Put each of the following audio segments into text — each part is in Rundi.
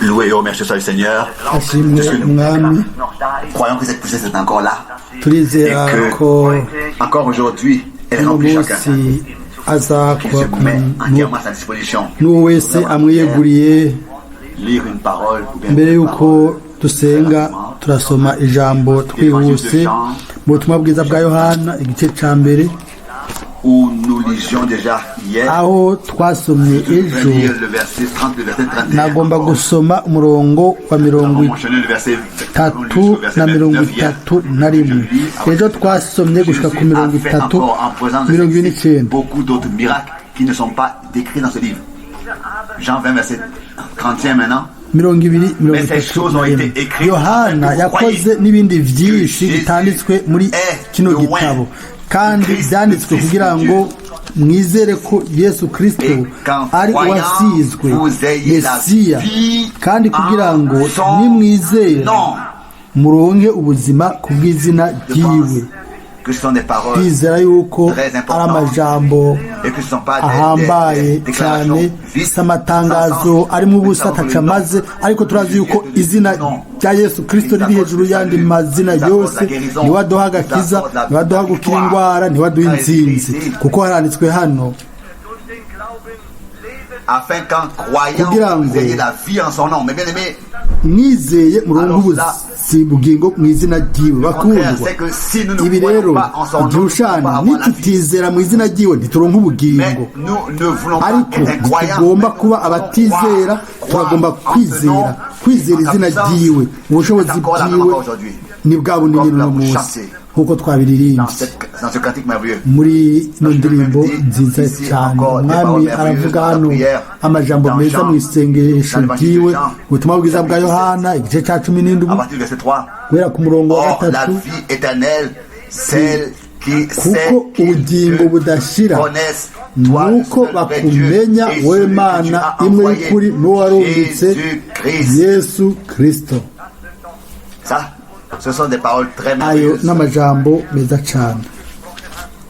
Loué et remercié soit le Seigneur. Ashimwe Parce que nous Umwami. Croyons que cette poussière est encore là. Turizera Et que ko encore aujourd'hui, elle uno remplit chacun. Munsi aza Qui kuba se ku met entièrement à sa disposition. N'uwo wese amwiyeguriye. Lire une parole ou bien Mbere une y'uko parole. Dusenga turasoma ijambo twihuse mu butumwa bwiza bwa Yohana igice cya mbere Où nous lisions déjà hier. Aho twasomye Je vais ejo. Lire le verset 30, le verset 31. Nagomba Encore. Gusoma umurongo wa mirongo Nous avons mentionné le verset itatu na mirongo itatu na rimwe. Ejo twasomye gushika ku mirongo Jésus a fait itatu encore en présence de mirongo ses ine disciples n'icyenda. Beaucoup d'autres miracles qui ne sont pas décrits dans ce livre. Jean 20, verset 31 maintenant. Mirongo ibiri mirongo Mais ces itatu choses na ont rimwe. Été écrites Yohana afin que vous yakoze n'ibindi byinshi que bitanditswe muri Jésus kino est le gitabo kandi Christ, byanditswe le Fils kugira de ngo mwizere ko Yesu Kristo Et qu'en ari croyant, uwasizwe vous ayez la Mesiya vie kandi kugira en ngo son nimwizere nom. Muronke ubuzima ku bw'izina Je pense ryiwe. Que ce sont des paroles Twizera yuko très ari importantes amajambo et que ce ne sont pas ahambaye des déclarations cyane vides, si amatangazo sans sens. arimo Mais ubusa nous savons que ataca le nom amaze ariko turazi yuko izina rya Yesu Kirisito riri hejuru y'andi mazina yose. Niwe aduha agakiza, niwe aduha gukira indwara, niwe aduha intsinzi kuko haranditswe hano Afin qu'en croyant, kugira vous ngo ayez la vie en son nom. Mais bien aimé, mwizeye muronke Alors cela- ubugingo mu izina ryiwe. Le contraire, Bakundwa, c'est que si nous ne ibi croyons rero pas en son nom, nous ne pouvons igihushana pas avoir la vie. Nitutizera mu izina ryiwe ntituronke ubugingo. Mais nous ne voulons pas Ariko être incroyants. ntitugomba Mais nous kuba voulons abatizera, croire, turagomba croire en ce kwizera nom, kwizera en sa izina puissance. ryiwe ubushobozi C'est encore la même bwiwe encore aujourd'hui. Ni bwa bundi Comme nyine nous uno l'avons munsi chanté nk'uko twabiririmbye dans ce cantique merveilleux. Muri ino ndirimbo nziza cyane. Umwami aravuga hano amajambo meza mu isengesho ryiwe ubutumwa bwiza bwa Yohana igice cya 17 À partir du verset 3. Guhera ku murongo wa Or, la gatatu. Vie éternelle, celle qui Kuko ubugingo budashira nuko bakumenya wowe Mana imwe y'ukuri n'uwo warungitse Yesu Kristo. Ça, ce sont des paroles très Ayo merveilleuses n'amajambo meza cyane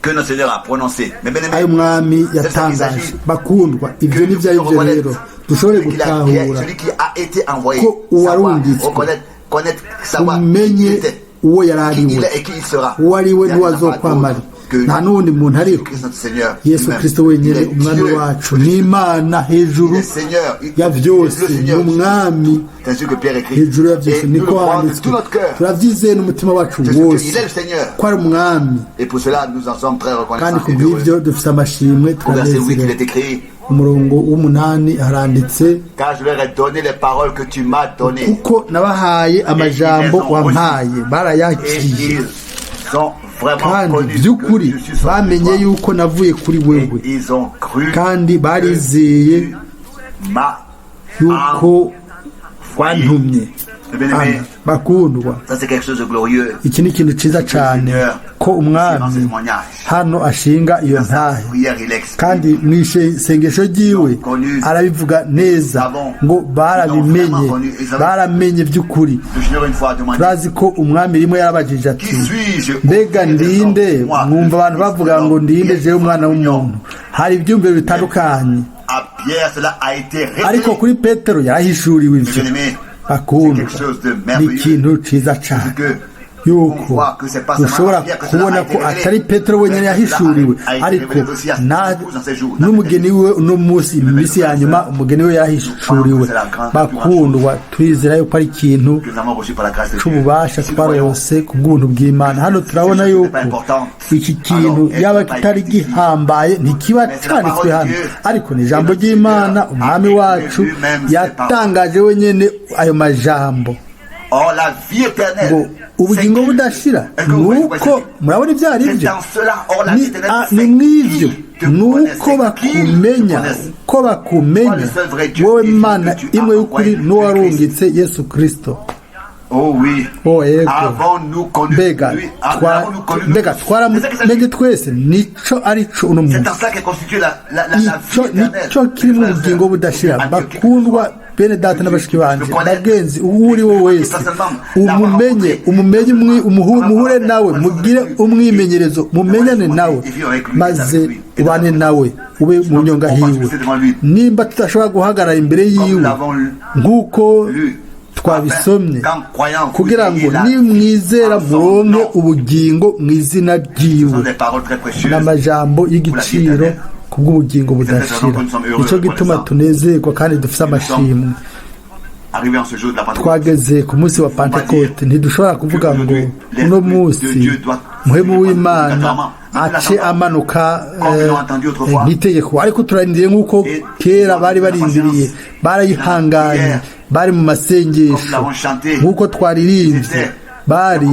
que notre Seigneur a prononcées. Mais bien aimé, ayo Mwami yatangaje. Bakundwa, ibyo ni byo ari byo rero dushobore gutahura celui qui a été envoyé, ko uwarungitswe reconnaître, connaître, savoir qui il umenye était, uwo yari ari qui il we est et qui il sera. Uwo ari we Il n'y en a pas n'uwazokwamara d'autre que nta n'uwundi muntu ariho Christ notre Seigneur Yesu lui-même. Kristo wenyine Il est Umwami Dieu. Wacu n'Imana hejuru Il est Seigneur. Ya Il est byose le ni Seigneur. Umwami C'est ainsi que Pierre écrit. Hejuru ya byose Et nous le niko croyons de handitswe tout notre cœur. Turabyizeye n'umutima wacu C'est ce que wose il est le Seigneur. Ko ari Umwami. Et pour cela, nous en sommes très reconnaissants Kandi ku et heureux. bw'ibyo dufite amashimwe Au verset 8, il turanezerewe. Est écrit: Umurongo w'umunani haranditse: Car je leur ai donné les paroles que tu m'as données. Kuko nabahaye amajambo wampaye Et barayakiriye ils ont vraiment kandi connu by'ukuri que je suis sorti de bamenye toi. Yuko navuye kuri wewe Et ils ont cru kandi que barizeye tu m'as yuko wantumye. Bien aimé, Amen. Bakundwa, ça c'est quelque chose de glorieux. Iki ni ikintu cyiza cyane ko Umwami hano ashinga iyo ntahe Prière, il exprime. kandi mu isengesho ryiwe arabivuga neza ngo barabimenye baramenye by'ukuri. Le Seigneur une fois a demandé: Turazi ko Umwami rimwe yarabajije ati: Qui suis-je? Mbega ndinde? Mwumva abantu bavuga ngo ndinde jewe Umwana w'umuntu? Hari ibyumviro bitandukanye. À Pierre, cela a été révélé. Ariko kuri Petero yarahishuriwe ivyo. Bien aimé, Bakundwa, ni ikintu ciza cane yuko dushobora kubona ko atari Petero wenyine yahishuriwe ariko n'umugeni we uno munsi mu minsi ya nyuma umugeni we yarahishuriwe. Bakundwa, turizera yuko ari ikintu que nous avons reçu par la grâce de Dieu. c'ububasha twaronse ku bw'ubuntu bw'Imana. Hano turabona yuko iki kintu yaba kitari gihambaye ntikiba canditswe hano ariko ni ijambo ry'Imana. Umwami wacu yatangaje wenyine ayo majambo Or, la vie éternelle, ngo ubugingo budashira nuko murabona ibyo ari byo ni mw'ibyo nuko bakumenya ko bakumenya wowe Mana imwe y'ukuri n'uwarungitse Yesu Kristo. Oh oui. Oh yego. Avons-nous connu Mbega lui? Avons-nous connu mbega nous? Twaramenye twese nico arico uno C'est munsi en cela qu'est constituée la vie ico éternelle. nico kirimo ubugingo budashira. Bakundwa, Bene data na bashiki banje, bagenzi, uwo uri we wese, umumenye, umumenye, muhure nawe, mugire umwimenyerezo, mumenyane nawe, maze ubane nawe, ube mu nyonga hiwe. Nimba tudashobora guhagarara imbere yiwe nk'uko twabisomye, kugira ngo nimwizera muronke ubugingo mu izina ryiwe, n'amajambo y'igiciro kubw'ubugingo budashira. Nicyo gituma tunezerwa kandi dufite amashimwe. Twageze ku munsi wa Pantekote. Ntidushobora kuvuga ngo uno munsi muhemu w'Imana ace amanuka nk'itegeko, ariko turarindiriye nk'uko kera bari barindiriye, barayihanganye, bari mu masengesho. Nk'uko twaririmbye, bari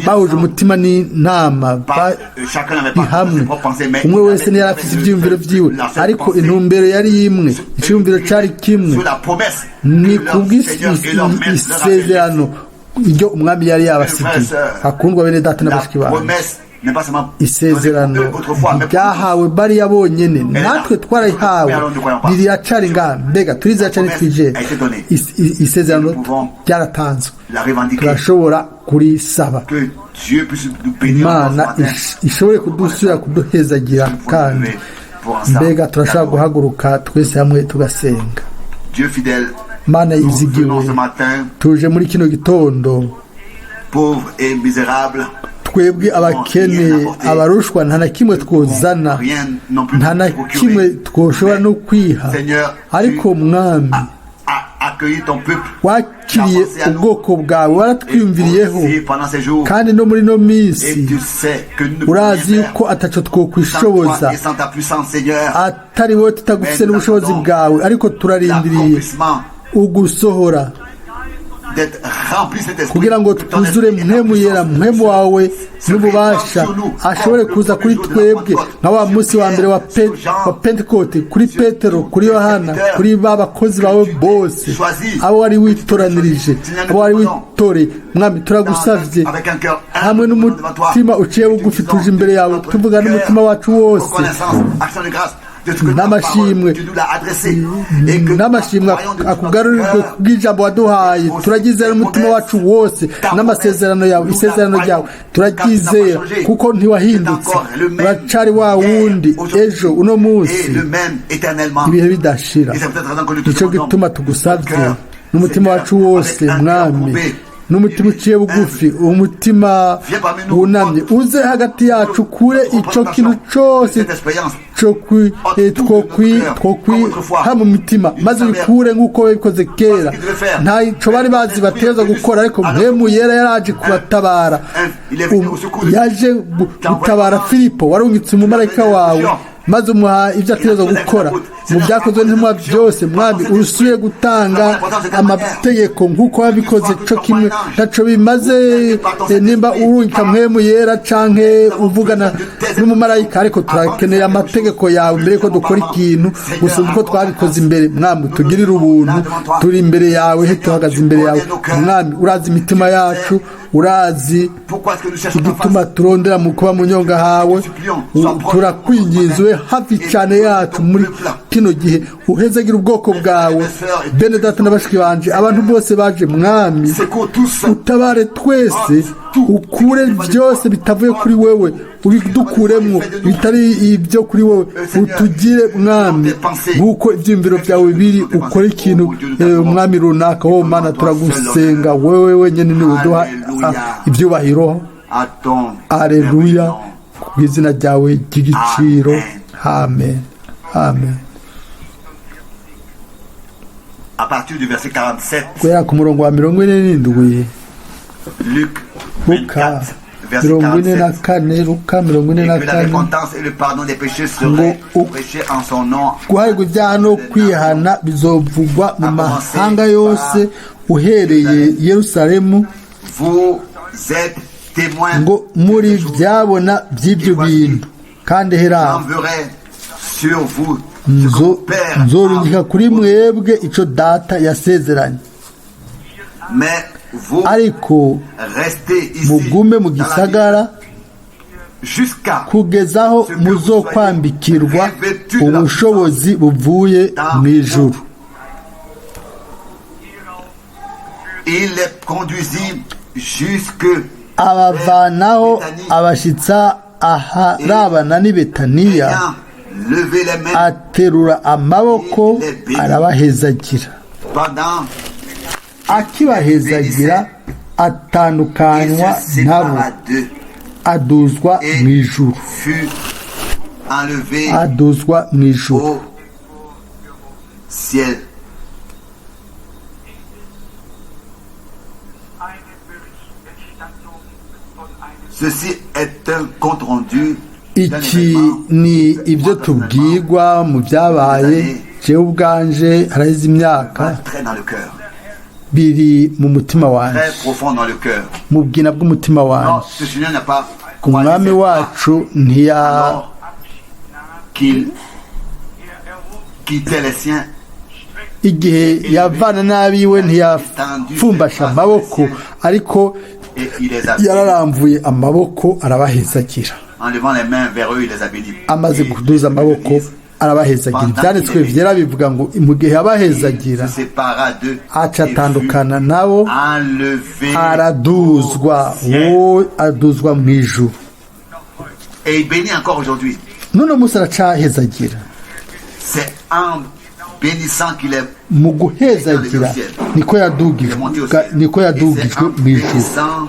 bahuje umutima n'inama hamwe. Umwe wese ntiyari afite ibyiyumviro byiwe, ariko intumbero yari imwe, icyumviro cyari kimwe, ni kubw'isezerano iryo umwami yari yabasigiye. Akundwa bene data na bashiki banjye, isezerano ryahawe bariya bonyene, natwe twarayihawe, riracari ngaha. Mbega turizera cyane twije? Isezerano ryaratanzwe, turashobora kurisaba. Imana ishobore kudusubira kuduhezagira kandi. Mbega turashobora guhaguruka twese hamwe tugasenga? Mana yizigiwe, tuje muri kino gitondo, twebwe abakene, abarushwa, nta na kimwe twozana, nta na kimwe twoshobora no kwiha. Ariko mwami, wakiriye ubwoko bwawe, waratwiyumviriyeho, kandi no muri no minsi urazi yuko ataco twokwishoboza atari wowe, tutagufise n'ubushobozi bwawe. Ariko turarindiriye ugusohora kugira ngo twuzure mpemu yera, mpemu wawe n'ububasha, ashobore kuza kuri twebwe nka wa munsi wa mbere wa Pentekote, kuri Petero, kuri Yohana, kuri ba bakozi bawe bose, abo wari witoranirije, abo wari witoreye. Mwami, turagusavye, hamwe n'umutima uciye bugufi tuje imbere yawe, tuvuga n'umutima wacu wose n'amashimwe, n'amashimwe akugarurirwe kubw'ijambo waduhaye. Turagizera n'umutima wacu wose n'amasezerano yawe, isezerano ryawe turaryizera, kuko ntiwahindutse, uracari wa wundi ejo, uno munsi, ibihe bidashira. Nicyo gituma tugusavye n'umutima wacu wose, mwami, n'umutima uciye bugufi, umutima wunamye, uze hagati yacu, kure ico kintu cose twokwiha mu mitima, maze ubikure nk'uko babikoze kera. Ntaco bari bazi bategerezwa gukora, ariko mpemu yera yaraje kubatabara, yaje gutabara Filipo. Warungitse umumarayika wawe, maze umuha ibyo ategerezwa gukora mu byakozwe n'intumwa byose. Mwami, usuye gutanga amategeko nk'uko wabikoze co kimwe. Ntaco bimaze nimba urungika mpemu yera canke uvugana n'umumarayika, ariko turakeneye amategeko yawe mbere yuko dukora ikintu gusumba uko twabikoze imbere. Mwami, tugirire ubuntu, turi imbere yawe, he tuhagaze imbere yawe. Mwami, urazi imitima yacu, urazi igituma turondera mu kuba mu nyonga hawe. Turakwinginze hafi cyane yacu muri kino gihe, uhezagira ubwoko bwawe, bene data na bashiki banje, abantu bose baje. Mwami, utabare twese, ukure byose bitavuye kuri wewe, ubidukuremwo, bitari ibyo kuri wowe. Utugire, mwami, nk'uko ibyiyumviro byawe biri, ukore ikintu, mwami, runaka. Wowe Mana, turagusenga, wowe wenyine niwe uduha ibyubahiro. Aleluya ku izina ryawe ry'igiciro. Amen, amen. À partir du verset 47, Guhera ku murongo wa 47. Luc Luka 24, verset 44, 47. Luka mirongo ine Et na que la kane. repentance et le pardon des péchés seraient Ngo prêchés en son nom. Guharirwa ibyaha no kwihana bizovugwa mu mahanga yose, uhereye Yerusalemu, Vous êtes témoins ngo muri byabona by'ibyo bintu. Kandi heraho, J'enverrai sur vous ce que mon Père a nzorungika kuri mwebwe ico data yasezeranye. Mais vous Ariko restez ici mugume mu dans la gisagara ville jusqu'à kugeza aho muzokwambikirwa ubushobozi buvuye mu ijuru. Il les conduisit jusque Abavanaho abashyitsa aharabana n'i Betaniya, ayant levé les mains aterura amaboko arabahezagira. Pendant Akibahezagira il atandukanywa se nabo, sépara d'eux aduzwa et mu ijuru. Fut enlevé Aduzwa mu ijuru. Au ciel. Eine Berichterstattung von einem Ceci est un compte rendu d'un Iki événement ni ibyo tubwirwa mu byabaye. Jewe ubwanje haraheze imyaka, va très dans le cœur, biri mu mutima wanjye, très profond dans le cœur. Mu bwina bw'umutima Non, wanjye. ce Seigneur n'a pas croisé Umwami ses bras wacu ntiya alors qu'il quittait les siens. Igihe yavana n'abiwe ntiyapfumbashe amaboko, ariko Et il les a bénis. yararamvuye amaboko arabahezagira. En levant les mains vers eux, il les a bénis. Amaze Et kuduza amaboko arabahezagira. Ibyanditswe byera bivuga ngo mu gihe yabahezagira il se sépara d'eux aca et fut atandukana nabo, enlevé araduzwa au ciel. Wo aduzwa mu ijuru. Et il bénit encore aujourd'hui. None munsi aracahezagira. C'est en bénissant qu'il est Mu guhezagira niko yadugijwe, niko yadugijwe mu ijuru.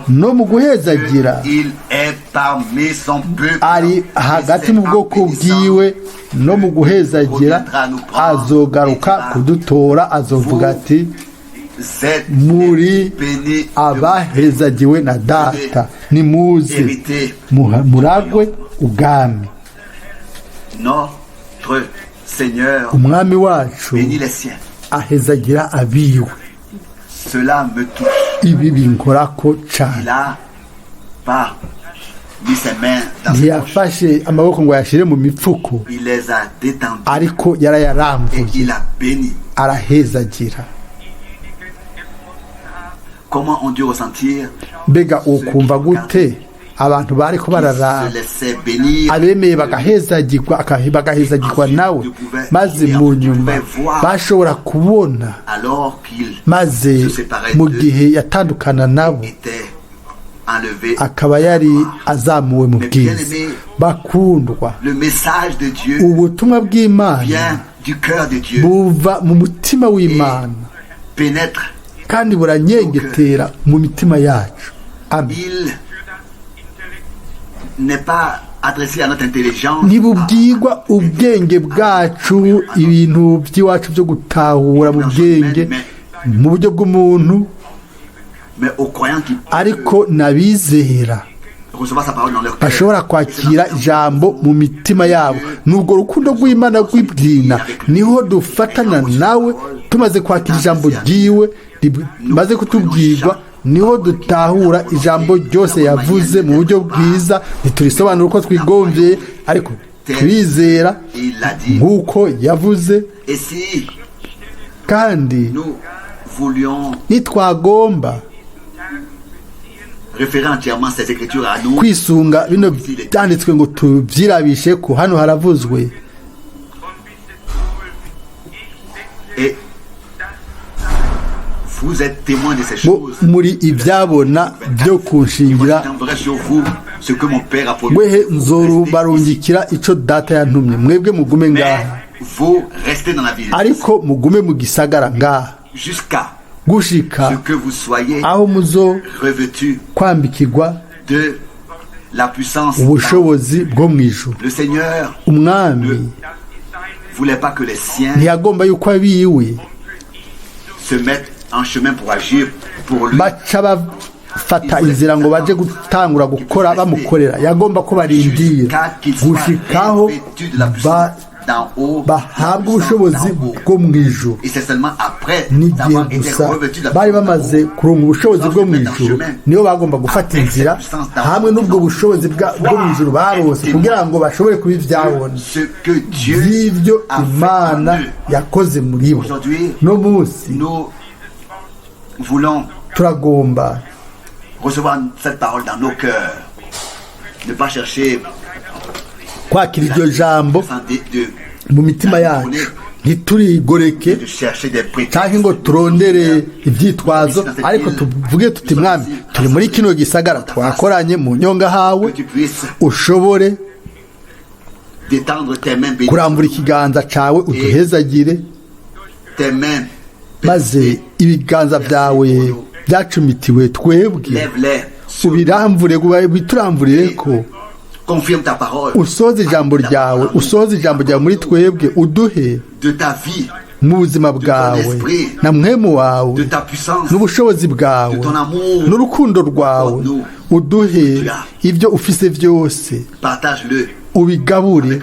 No mu guhezagira il est parmi son peuple. ari hagati mu bwoko bwiwe. No mu guhezagira azogaruka kudutora, azovuga ati: Vous êtes "Muri bénis de abahezagiwe na Data, nimuze hériter muragwe ubwami." Notre Seigneur Umwami wacu bénit les siens. Ahezagira abiwe. Cela me touche. Ibi binkorako cane. Il a pas mis ses mains dans ses poches. Ntiyafashe amaboko ngo ayashyire mu mifuko, Il les a détendues ariko et yarayarambuye, il a béni. Arahezagira. Comment ont dû ressentir Mbega ukumva gute abantu bariko bararaba, se laissaient bénir abemeye bagahezagirwa, bagahezagirwa nawe, maze mu nyuma bashobora kubona, alors qu'il maze mu gihe yatandukana nabo était enlevé? Akaba yari azamuwe mu bwiza? Bakundwa, Le message de Dieu ubutumwa bw'Imana vient du cœur de Dieu, buva mu mutima w'Imana, pénètre. Kandi buranyengetera mu mitima yacu. Amen. Il n'est pas adressé à notre intelligence. Ntibubwirwa ubwenge bwacu, ibintu by'iwacu byo gutahura mu bwenge mu buryo bw'umuntu, Mais aux croyants qui ariko n'abizera recevoir sa parole dans leur cœur. Bashobora kwakira ijambo mu mitima yabo. Nubwo rukundo rw'Imana rw'ibwina niho dufatana nawe. Tumaze kwakira ijambo ryiwe rimaze kutubwirwa, niho dutahura ijambo ryose yavuze mu buryo bwiza. Ntiturisobanura uko twigombyeye, ariko turizera Il l'a dit. nk'uko yavuze. Et si Kandi nous voulions nitwagomba référer entièrement ces écritures à nous, kwisunga bino byanditswe ngo tubyirabishe ko hano haravuzwe, Und wisset wohl, ich denke, et vous êtes témoins de ces ngo choses. muri ibyabona byo kunshingira. J'enverrai sur vous ce que mon Père a promis. Wehe nzorubarungikira ico Data yantumye, mwebwe mugume ngaha. Mais vous restez dans la ville Ariko mugume mu gisagara ngaha jusqu'à gushika ce que vous soyez aho muzo revêtus kwambikirwa de la puissance. Ubushobozi bwo mu ijuru. Le Seigneur Umwami voulait pas que les siens ntiyagomba yuko abiwe se mettent en chemin pour agir pour lui baca bafata inzira ngo baje gutangura gukora bamukorera. Yagomba ko barindira jusqu'à qu'ils soient gushikaho revêtus de la puissance d'en haut. Bahabwa ubushobozi d'en haut. Bwo mu ijuru. Et c'est seulement après N'igihe avoir été gusa revêtus de la bari puissance d'en bamaze haut, kuronka ubushobozi bwo mu ijuru niyo bagomba gufata inzira hamwe n'ubwo bushobozi bwo mu ijuru barose kugira ngo bashobore kuba ibyabona ce que Dieu by'ibyo a fait en Imana eux. Yakoze muri bo. Aujourd'hui, No munsi nous voulons turagomba recevoir cette parole dans nos cœurs. Ne pas chercher kwakira iryo jambo sans dé- de mu mitima yacu, Ntiturigoreke de chercher des prétextes. cyangwa ngo turondere ibyitwazo, ariko tuvuge tuti: "Mwami, turi muri kino gisagara, twakoranye mu nyonga hawe." Que tu puisses Ushobore d'étendre tes mains bénies, kurambura ikiganza cyawe uduhezagire, tes mains maze ibiganza byawe byacumitiwe twebwe lève-les sur ubiramvure, bituramvurire ko confirme ta parole usoze ijambo ryawe, usoze ijambo ryawe muri twebwe, uduhe de ta vie, mu buzima bwawe na mpwemu wawe de ta puissance, n'ubushobozi bwawe n'urukundo rwawe, uduhe ibyo ufise byose, partage-le, ubigabure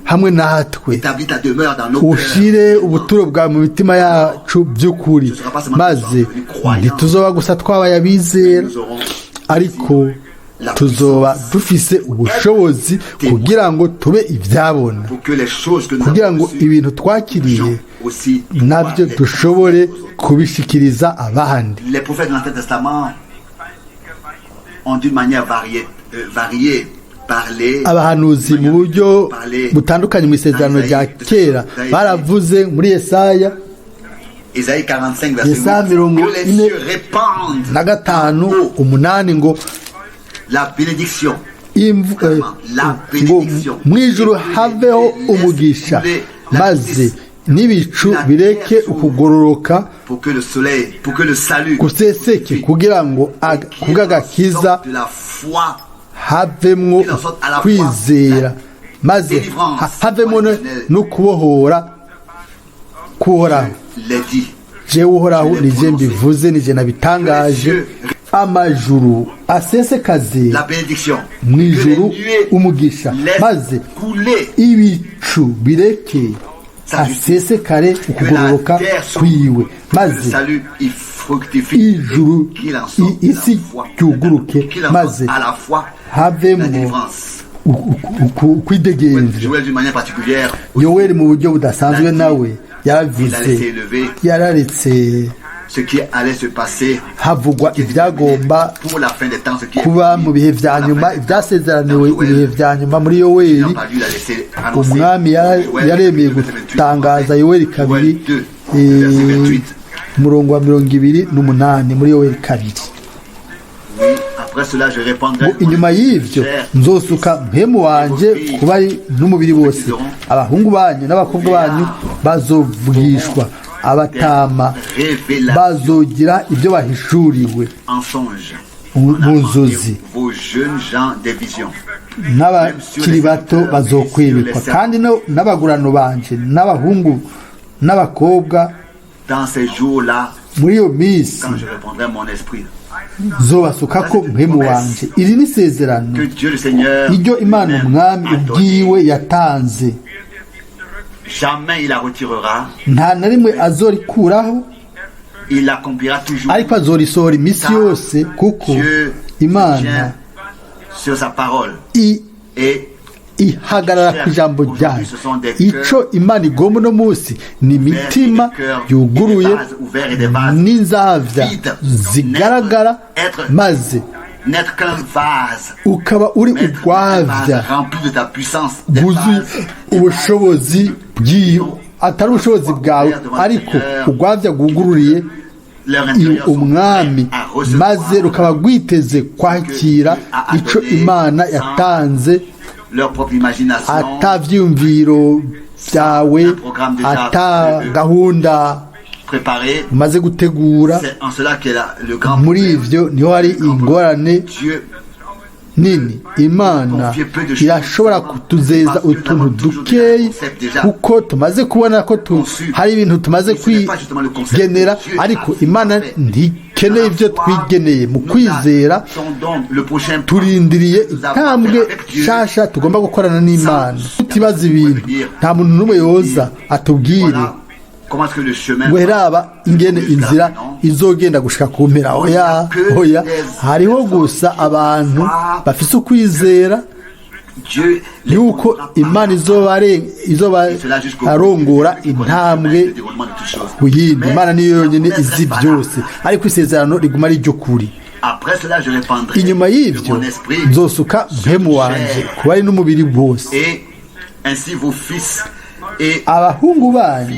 hamwe natwe, établis ta demeure dans nos cœurs. Ushire ubuturo bwawe mu mitima yacu by'ukuri, maze ntituzoba gusa twabaye abizera, Nous aurons ariko tuzoba dufise ubushobozi kugira ngo tube ibyabona, pour que les choses que nous kugira avons ngo reçues, ibintu twakiriye gens aussi nabyo les dushobore kubishikiriza abandi. Les prophètes de l'Ancien Testament ont d'une manière variée parlé. Abahanuzi mu buryo butandukanye mu isezerano rya kera baravuze muri Yesaya Ésaïe 45, verset Yesaya 8, mirongo que les ine cieux répandent na gatanu umunani ngo la bénédiction. Ngo mu ijuru haveho umugisha, maze n'ibicu bireke ukugororoka Pour que le soleil, pour que le salut guseseke, kugira ngo kubw'agakiza de la foi havemwo kwizera, maze havemo no kubohora kuhoraho. L'ait dit. Jewe Uhoraho nije mbivuze, nije nabitangaje. Amajuru asesekaze La bénédiction. mu Que les ijuru nuées umugisha, laissent maze couler ibicu bireke asesekare que la ukugororoka terre s'ouvre, kwiwe, que le maze salut y fructifie, ijuru et qu'il en sorte la isi foi, ryuguruke, qu'il en maze sorte à la fois la havemwo délivrance. kwidegembya. Joël d'une manière particulière Yoweri mu buryo budasanzwe nawe il a laissé yaravuze, élever yararetse ce qui allait se passer havugwa ibyagomba pour la fin des temps, ce qui est kuba mu bihe pour vya la nyuma, fin des temps. ibyasezeraniwe Dans Joël, ibihe vya nyuma muri Yoweri. il n'a pas dû la laisser annoncer. Umwami Joël, yaremeye verset 28, gutangaza Yoweri kabiri, Joël 2, verset 28. umurongo wa 28 muri Yoweri 2. Oui, après cela, je répandrai Ngo inyuma y'ivyo chair nzosuka mpemu wanje ku bari n'umubiri wose, abahungu banyu n'abakobwa banyu bazovugishwa, abatama révélation bazogira ibyo bahishuriwe en songe. mu nzozi, Vos jeunes gens des visions. N'abakiri bato bazokwibikwa, kandi n'abagurano banje n'abahungu n'abakobwa. Dans ces jours-là, Muri iyo minsi quand je répandrai mon esprit, zobasuka ko mpemu wanje. Iri ni isezerano que Dieu le Seigneur iryo Imana lui-même Umwami a donné. ubwiwe yatanze. Jamais il la retirera, Nta na rimwe azorikuraho, il l'accomplira toujours. ariko azorisohora iminsi yose, kuko Dieu Imana tient sur sa parole. Et ihagarara ku ijambo ryayo. Ico Imana igomba uno munsi ni imitima yuguruye n'inzavya zigaragara, maze n'être qu'un vase, ukaba uri n'être qu'un vase urwavya rempli de ta puissance, des bwuzuye vases, ubushobozi bw'iyo, atari ubushobozi bwawe, ariko urwavya rwugururiye leur intérieur sont Umwami, prêts à recevoir maze rukaba rwiteze kwakira ico Imana yatanze, leur propre imagination, ata vyiyumviro byawe, ata gahunda préparée. umaze gutegura. C'est en cela qu'est le grand Muri problème. ivyo niho hari ingorane Dieu nini. Imana irashobora kutuzeza utuntu dukeyi kuko tumaze kubona ko hari ibintu tumaze kwigenera, ariko Imana ntikeneye ibyo twigeneye. Mu kwizera attendons le prochain pas. turindiriye intambwe nshasha tugomba gukorana n'Imana. Tutibaza ibintu, nta muntu n'umwe yoza atubwire Voilà comment est-ce que le chemin ngo heraba ingene inzira izogenda gushika ku mpera. Oya, oya, hariho gusa abantu bafise ukwizera Dieu les yuko conduira par Imana izobarongora intambwe ku yindi. Imana niyo yonyine izi byose, ariko isezerano riguma ari iry'ukuri. Après cela, je répandrai Inyuma de y'ivyo mon esprit nzosuka sur mpemu toute wanje chair. ku bari n'umubiri bwose. Et Ainsi vos fils et Abahungu banyu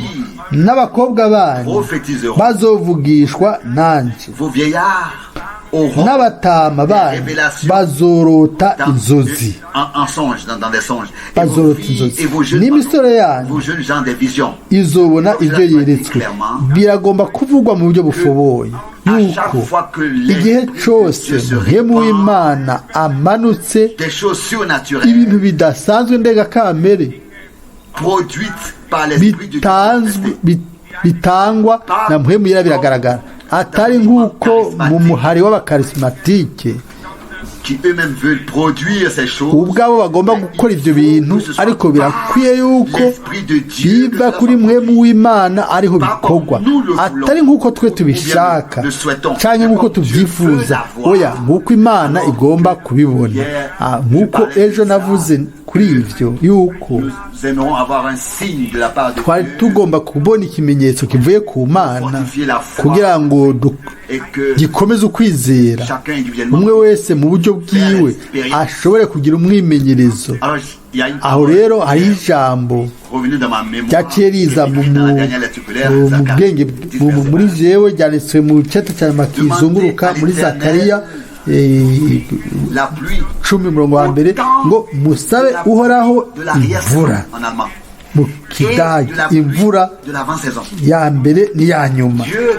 n'abakobwa banyu prophétiseront. bazovugishwa nanje, Vos vieillards auront n'abatama banyu bazorota dans, inzozi, en songe, dans des songes. Et vos bazorota filles inzozi, et vos jeunes, n'imisore pardon, yanyu vos jeunes gens des visions. izobona ibyo yeretswe. Biragomba kuvugwa mu buryo bufoboye À chaque yuko fois que igihe l'Esprit de cyose Dieu se mpemu répand, w'Imana amanutse, des choses surnaturelles ibintu bidasanzwe ndengakamere produites par l'Esprit de Dieu bitanzwe bitangwa na mpemu yera biragaragara, atari nk'uko mu muhari w'abakarisimatike qui eux-mêmes veulent produire ces choses. Ubwabo bagomba gukora ibyo bintu, ariko birakwiye yuko biva kuri mpemu w'Imana ariho bikorwa, atari nk'uko twe tubishaka cyangwa nk'uko tubyifuza, oya, nk'uko Imana igomba kubibona. Ah, nk'uko ejo navuze kuri ibyo yuko Nous aimerons avoir un signe de la part de twari Dieu tugomba kubona ikimenyetso kivuye ku Mana kugira ngo et que gikomeze ukwizera, chacun individuellement. umwe wese mu buryo bwiwe ashobore kugira umwimenyerezo. Alors, il y a une Aho parole rero hariho ijambo revenue dans ma mémoire, ryaciye riza écrite dans la dernière lettre circulaire, mu Zacharie bwenge 10, verset muri 1. jewe, ryanditswe mu cyeta cya nyuma kizunguruka muri Zakariya La pluie 10 umurongo wa 1, ngo musabe Uhoraho de l'arrière-saison imvura, en allemand mu et Kidage, de la pluie imvura de l'avant-saison. ya mbere n'iya nyuma. Dieu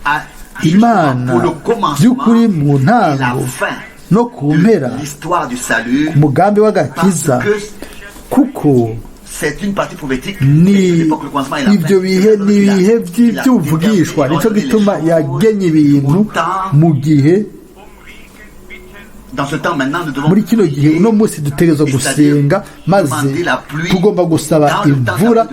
a Imana pour le commencement by'ukuri mu et la ntango fin no ku mpera de l'histoire du salut umugambi parce w'agakiza, que kuko c'est une partie prophétique ni et l'époque, le commencement et la ibyo fin. bihe ni Il a- ibihe il a by'ubuvugishwa, déterminé nicyo les gituma choses yagenye ibintu au temps. mu gihe. Dans ce temps maintenant, nous devons Muri kino gihe uno munsi dutegerezwa gusenga, maze tugomba gusaba imvura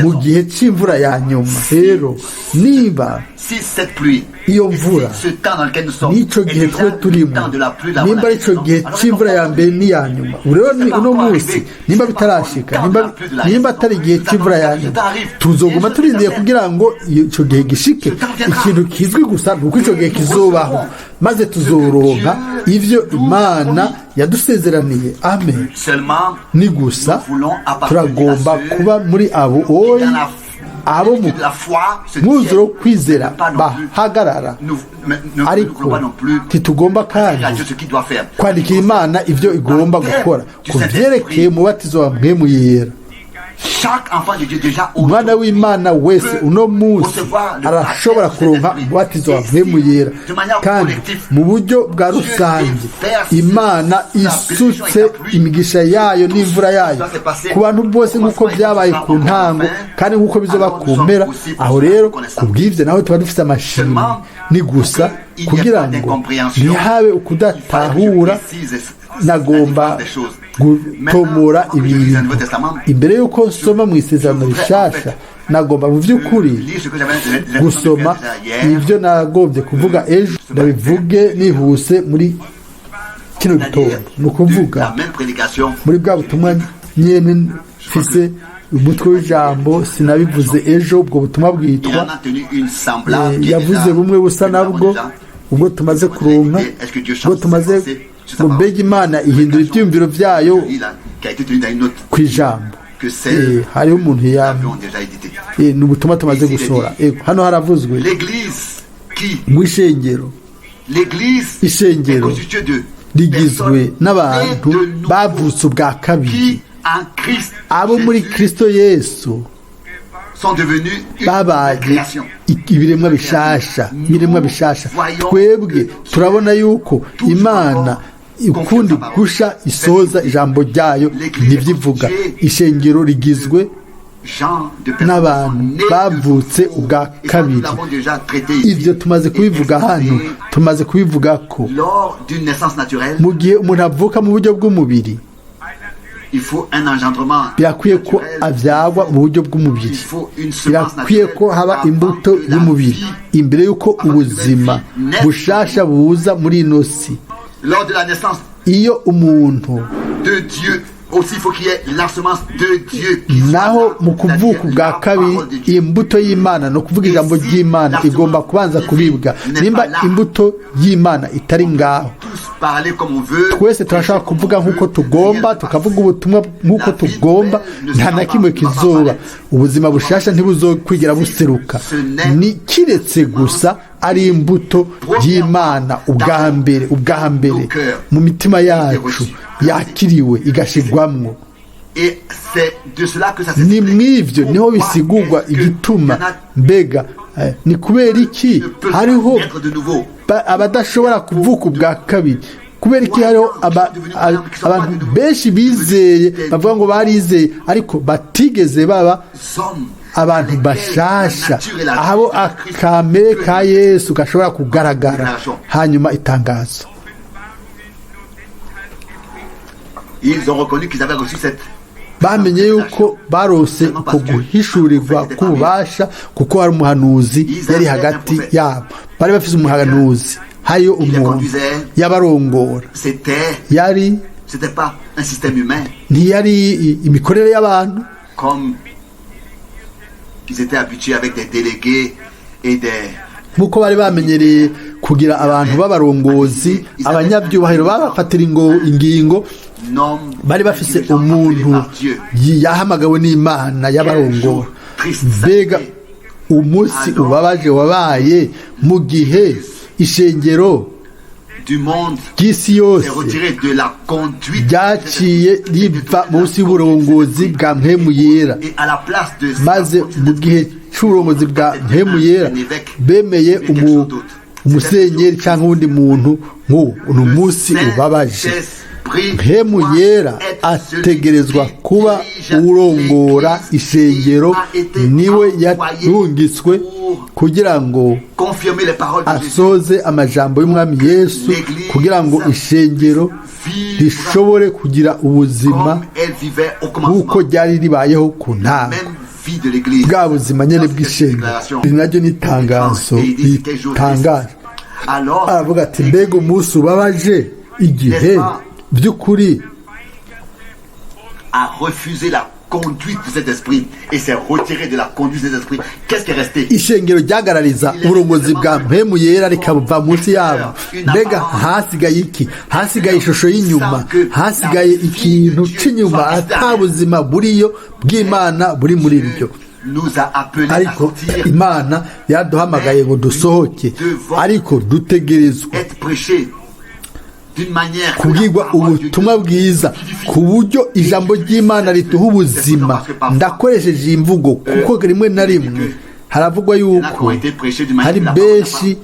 mu gihe cy'imvura ya nyuma. Rero niba si cette pluie iyo et mvura si ce temps dans lequel nous sommes n'icyo est gihe déjà twe le turimo, temps de la pluie, la nimba ari icyo gihe alors cy'imvura ya mbere n'iya nyuma, ubu rero ni uno munsi, nimba bitarashika, nimba atari igihe cy'imvura ya nyuma, tuzoguma turindiye kugira ngo icyo gihe gishike. Ikintu kizwi gusa ni uko icyo gihe kizobaho, maze tuzoronka ivyo Imana yadusezeraniye. Amen. Seulement Ni gusa nous voulons appartenir turagomba à ceux kuba muri abo qui, oyi dans la abo mu de la foi se mwuzuro wo tiennent. kwizera Pas non plus. bahagarara. Nous, mais nous ne Ariko voulons pas non plus ntitugomba dire à kandi Dieu ce qu'il doit faire. kwandikira Imana ibyo igomba gukora ku byerekeye umubatizo wa mpemu yera. Chaque enfant de Dieu déjà Umwana aujourd'hui w'Imana wese uno munsi arashobora kuronka umubatizo wa mpemu yera, kandi mu buryo bwa rusange Imana isutse imigisha yayo n'imvura yayo ku bantu bose, nk'uko byabaye ku ntango kandi nk'uko bizoba ku mpera. Aho rero ku bw'ibyo nawe tuba dufite amashimwe. Ni gusa kugira ngo ntihabe ukudatahura, nagomba gutomora ibintu imbere y'uko nsoma mu Isezerano Rishasha. Nagomba mu by'ukuri gusoma ibyo nagombye kuvuga ejo, ndabivuge nihuse muri kino gitondo. Ni ukuvuga la même prédication muri bwa butumwa nyene mfise umutwe w'ijambo, sinabivuze ejo, ubwo butumwa il bwitwa en a tenu une semblable qui est yavuze déjà- bumwe busa que nous avons nabwo déjà. ubwo tumaze kuronka, ubwo tumaze ngo mbega Imana ihindura ibyiyumviro byayo Il a- qui a été tenu dans une autre ku ijambo. que celle Hariho umuntu que ya nous avions déjà éditée. Ni ubutumwa tumaze gusohora. Hano haravuzwe L'église qui ngo ishengero l'église est ishengero constituée de rigizwe personnes n'abantu nées de nouveau bavutse ubwa kabiri, qui en Christ abo muri Jésus Kristo Yesu sont devenus une babaye création. Ibiremwa bishasha, ibiremwa bishasha. Twebwe turabona yuko Imana ukundi gusha isoza ijambo ryayo ntibyivuga. Ishengero rigizwe Gens de personnes n'abantu nées de bavutse nouveau. ubwa Et ça, kabiri. nous l'avons déjà traité ici Ibyo tumaze et kubivuga hano, exposé tumaze kubivuga ko lors d'une naissance naturelle, mu gihe umuntu avuka mu buryo bw'umubiri, il faut un engendrement birakwiye ko naturel. abyagwa mu buryo bw'umubiri, Il faut une semence birakwiye naturelle ko haba avant imbuto que la y'umubiri vie- imbere y'uko ubuzima bushasha buza muri ino si. Lors de la naissance Iyo umuntu de Dieu Naho mu kuvuka ubwa kabiri, imbuto y'Imana, ni ukuvuga ijambo ry'Imana, igomba kubanza kubibwa. Nimba imbuto y'Imana itari ngaho, twese turashobora kuvuga nk'uko tugomba, tukavuga ubutumwa nk'uko tugomba, nta na kimwe kizoba. Ubuzima bushasha ntibuzokwigira buseruka, ni kiretse gusa ari imbuto y'Imana ubwa mbere, ubwa mbere mu mitima yacu yakiriwe igashigwamwo. Ni mw'ivyo niho bisigurwa igituma. Mbega ni kubera iki hariho abadashobora kuvuka ubwa kabiri? Kubera iki hariho abantu benshi bizeye, bavuga ngo barizeye, ariko batigeze baba abantu bashasha, aho akamere ka Yesu gashobora kugaragara? Hanyuma itangazo. Bamenye yuko barose uko guhishurirwa k'ububasha kuko hari umuhanuzi yari hagati yabo. Bari bafise umuhanuzi, hariyo umuntu yabarongora. Yari ntiyari imikorere y'abantu nk'uko bari bamenyereye kugira abantu b'abarongozi, abanyabyubahiro babafatira ingingo. Bari bafise umuntu yahamagawe n'Imana y'abarongora. Mbega umunsi ubabaje wabaye mu gihe ishengero ry'isi yose ryaciye riva munsi y'uburongozi bwa Mpwemu Yera, maze mu gihe c'uburongozi bwa Mpwemu Yera bemeye umusenyeri cyangwa uwundi muntu nk'uwo. Ni umunsi ubabaje. Mpwemu Yera ategerezwa kuba urongora ishengero, niwe yarungitswe kugira ngo asoze amajambo y'Umwami Yesu, kugira ngo ishengero rishobore kugira ubuzima nk'uko ryari ribayeho ku ntango, bwa buzima nyene bw'ishengero. Iri naryo ni itangazo ritangaje. Aravuga ati: mbega umunsi ubabaje igihe by'ukuri a refusé la conduite de cet esprit et s'est retiré de la conduite de cet esprit. Qu'est-ce qui est resté? Ishengero ryagarariza uburongozi bwa Mpwemu Yera rikava munsi yabo. Mbega hasigaye iki? Hasigaye ishusho y'inyuma, hasigaye ikintu c'inyuma, ata buzima buriyo bw'Imana buri muri ryo. Nous a appelés à Ariko sortir, Imana yaduhamagaye ngo dusohoke, ariko dutegerezwa être prêché d'une manière que la kubwirwa parole de Dieu ubutumwa bwiza ku buryo ijambo ry'Imana rituha ubuzima. Ndakoresheje iyi mvugo kuko rimwe na rimwe haravugwa yuko hari benshi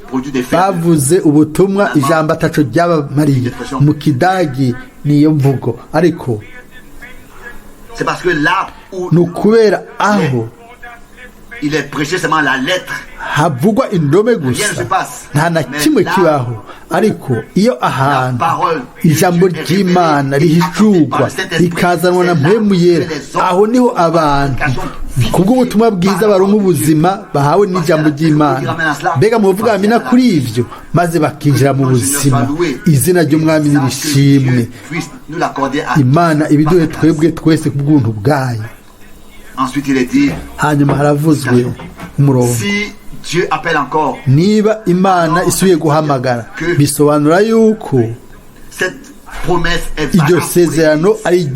bavuze ubutumwa, ijambo ataco ryabamariye. Mu Kidagi niyo mvugo, ariko C'est parce que là où ni ukubera aho il est prêché seulement la lettre, havugwa indome gusa, nta na kimwe kibaho. Ariko iyo ahantu ijambo ry'Imana rihishurwa rikazanwa na Mpwemu Yera, aho niho abantu kubw'ubutumwa bwiza baronka ubuzima bahawe n'ijambo ry'Imana. Mbega muvuga amina kuri ivyo? Maze bakinjira mu buzima. Izina ry'Umwami nirishimwe. Puisse nous l'accorder à Imana ibiduhe twebwe twese ku bw'ubuntu bwayo. Ensuite, il est dit, Hanyuma haravuzwe umurongo. si Dieu appelle encore, Niba Imana isubiye guhamagara, bisobanura yuko cette promesse est iryo valable pour sezerano ari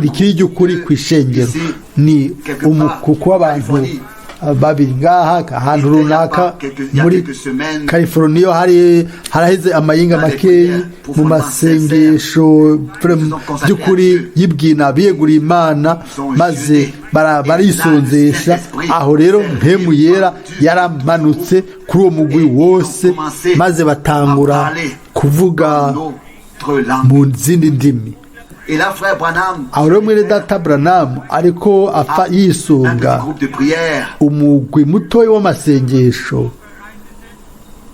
rikiri iry'ukuri ku ishengero. Ni umukuku w'abantu babiri ngaha ahantu runaka muri California, hari haraheze amayinga makeyi, mu masengesho by'ukuri y'ibwina biyeguriye Imana, maze barisonzesha. Aho rero Mpwemu Yera yaramanutse kuri uwo mugwi wose, maze batangura kuvuga notre langue. mu zindi ndimi. Et là, frère Branham, Aho rero mwene data Branham ariko apfa un petit yisunga groupe de prière umugwi mutoyi w'amasengesho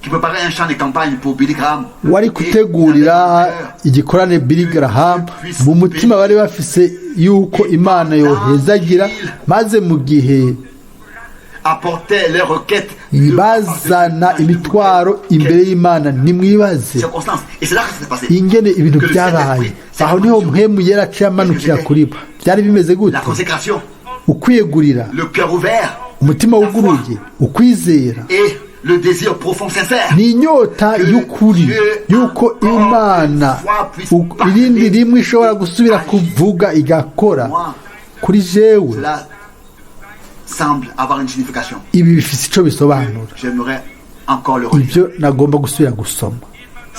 qui préparait un champ de campagne pour Billy Graham. Wari Et gutegurira il avait igikorane Billy Graham. Mu mutima bari bafise yuko Imana yohezagira, maze mu gihe apportaient leurs requêtes Bazana imitwaro imbere y'Imana. Nimwibaze circonstances. Et c'est là que ça s'est passé. ingene ibintu Que le byabaye. Saint-Esprit s'est Aho niho répandu. Mpwemu Yera aciye amanukira kuri bo. Byari bimeze gute? La consécration, Ukwiyegurira, le cœur ouvert umutima wuguruye, ukwizera et le désir profond sincère. ni inyota y'ukuri y'uko Imana irindi rimwe ishobora gusubira kuvuga igakora. Kuri jewe, Cela semble avoir une signification. ibi bifite icyo bisobanura. J'aimerais encore le relire. Ibyo nagomba gusubira gusoma.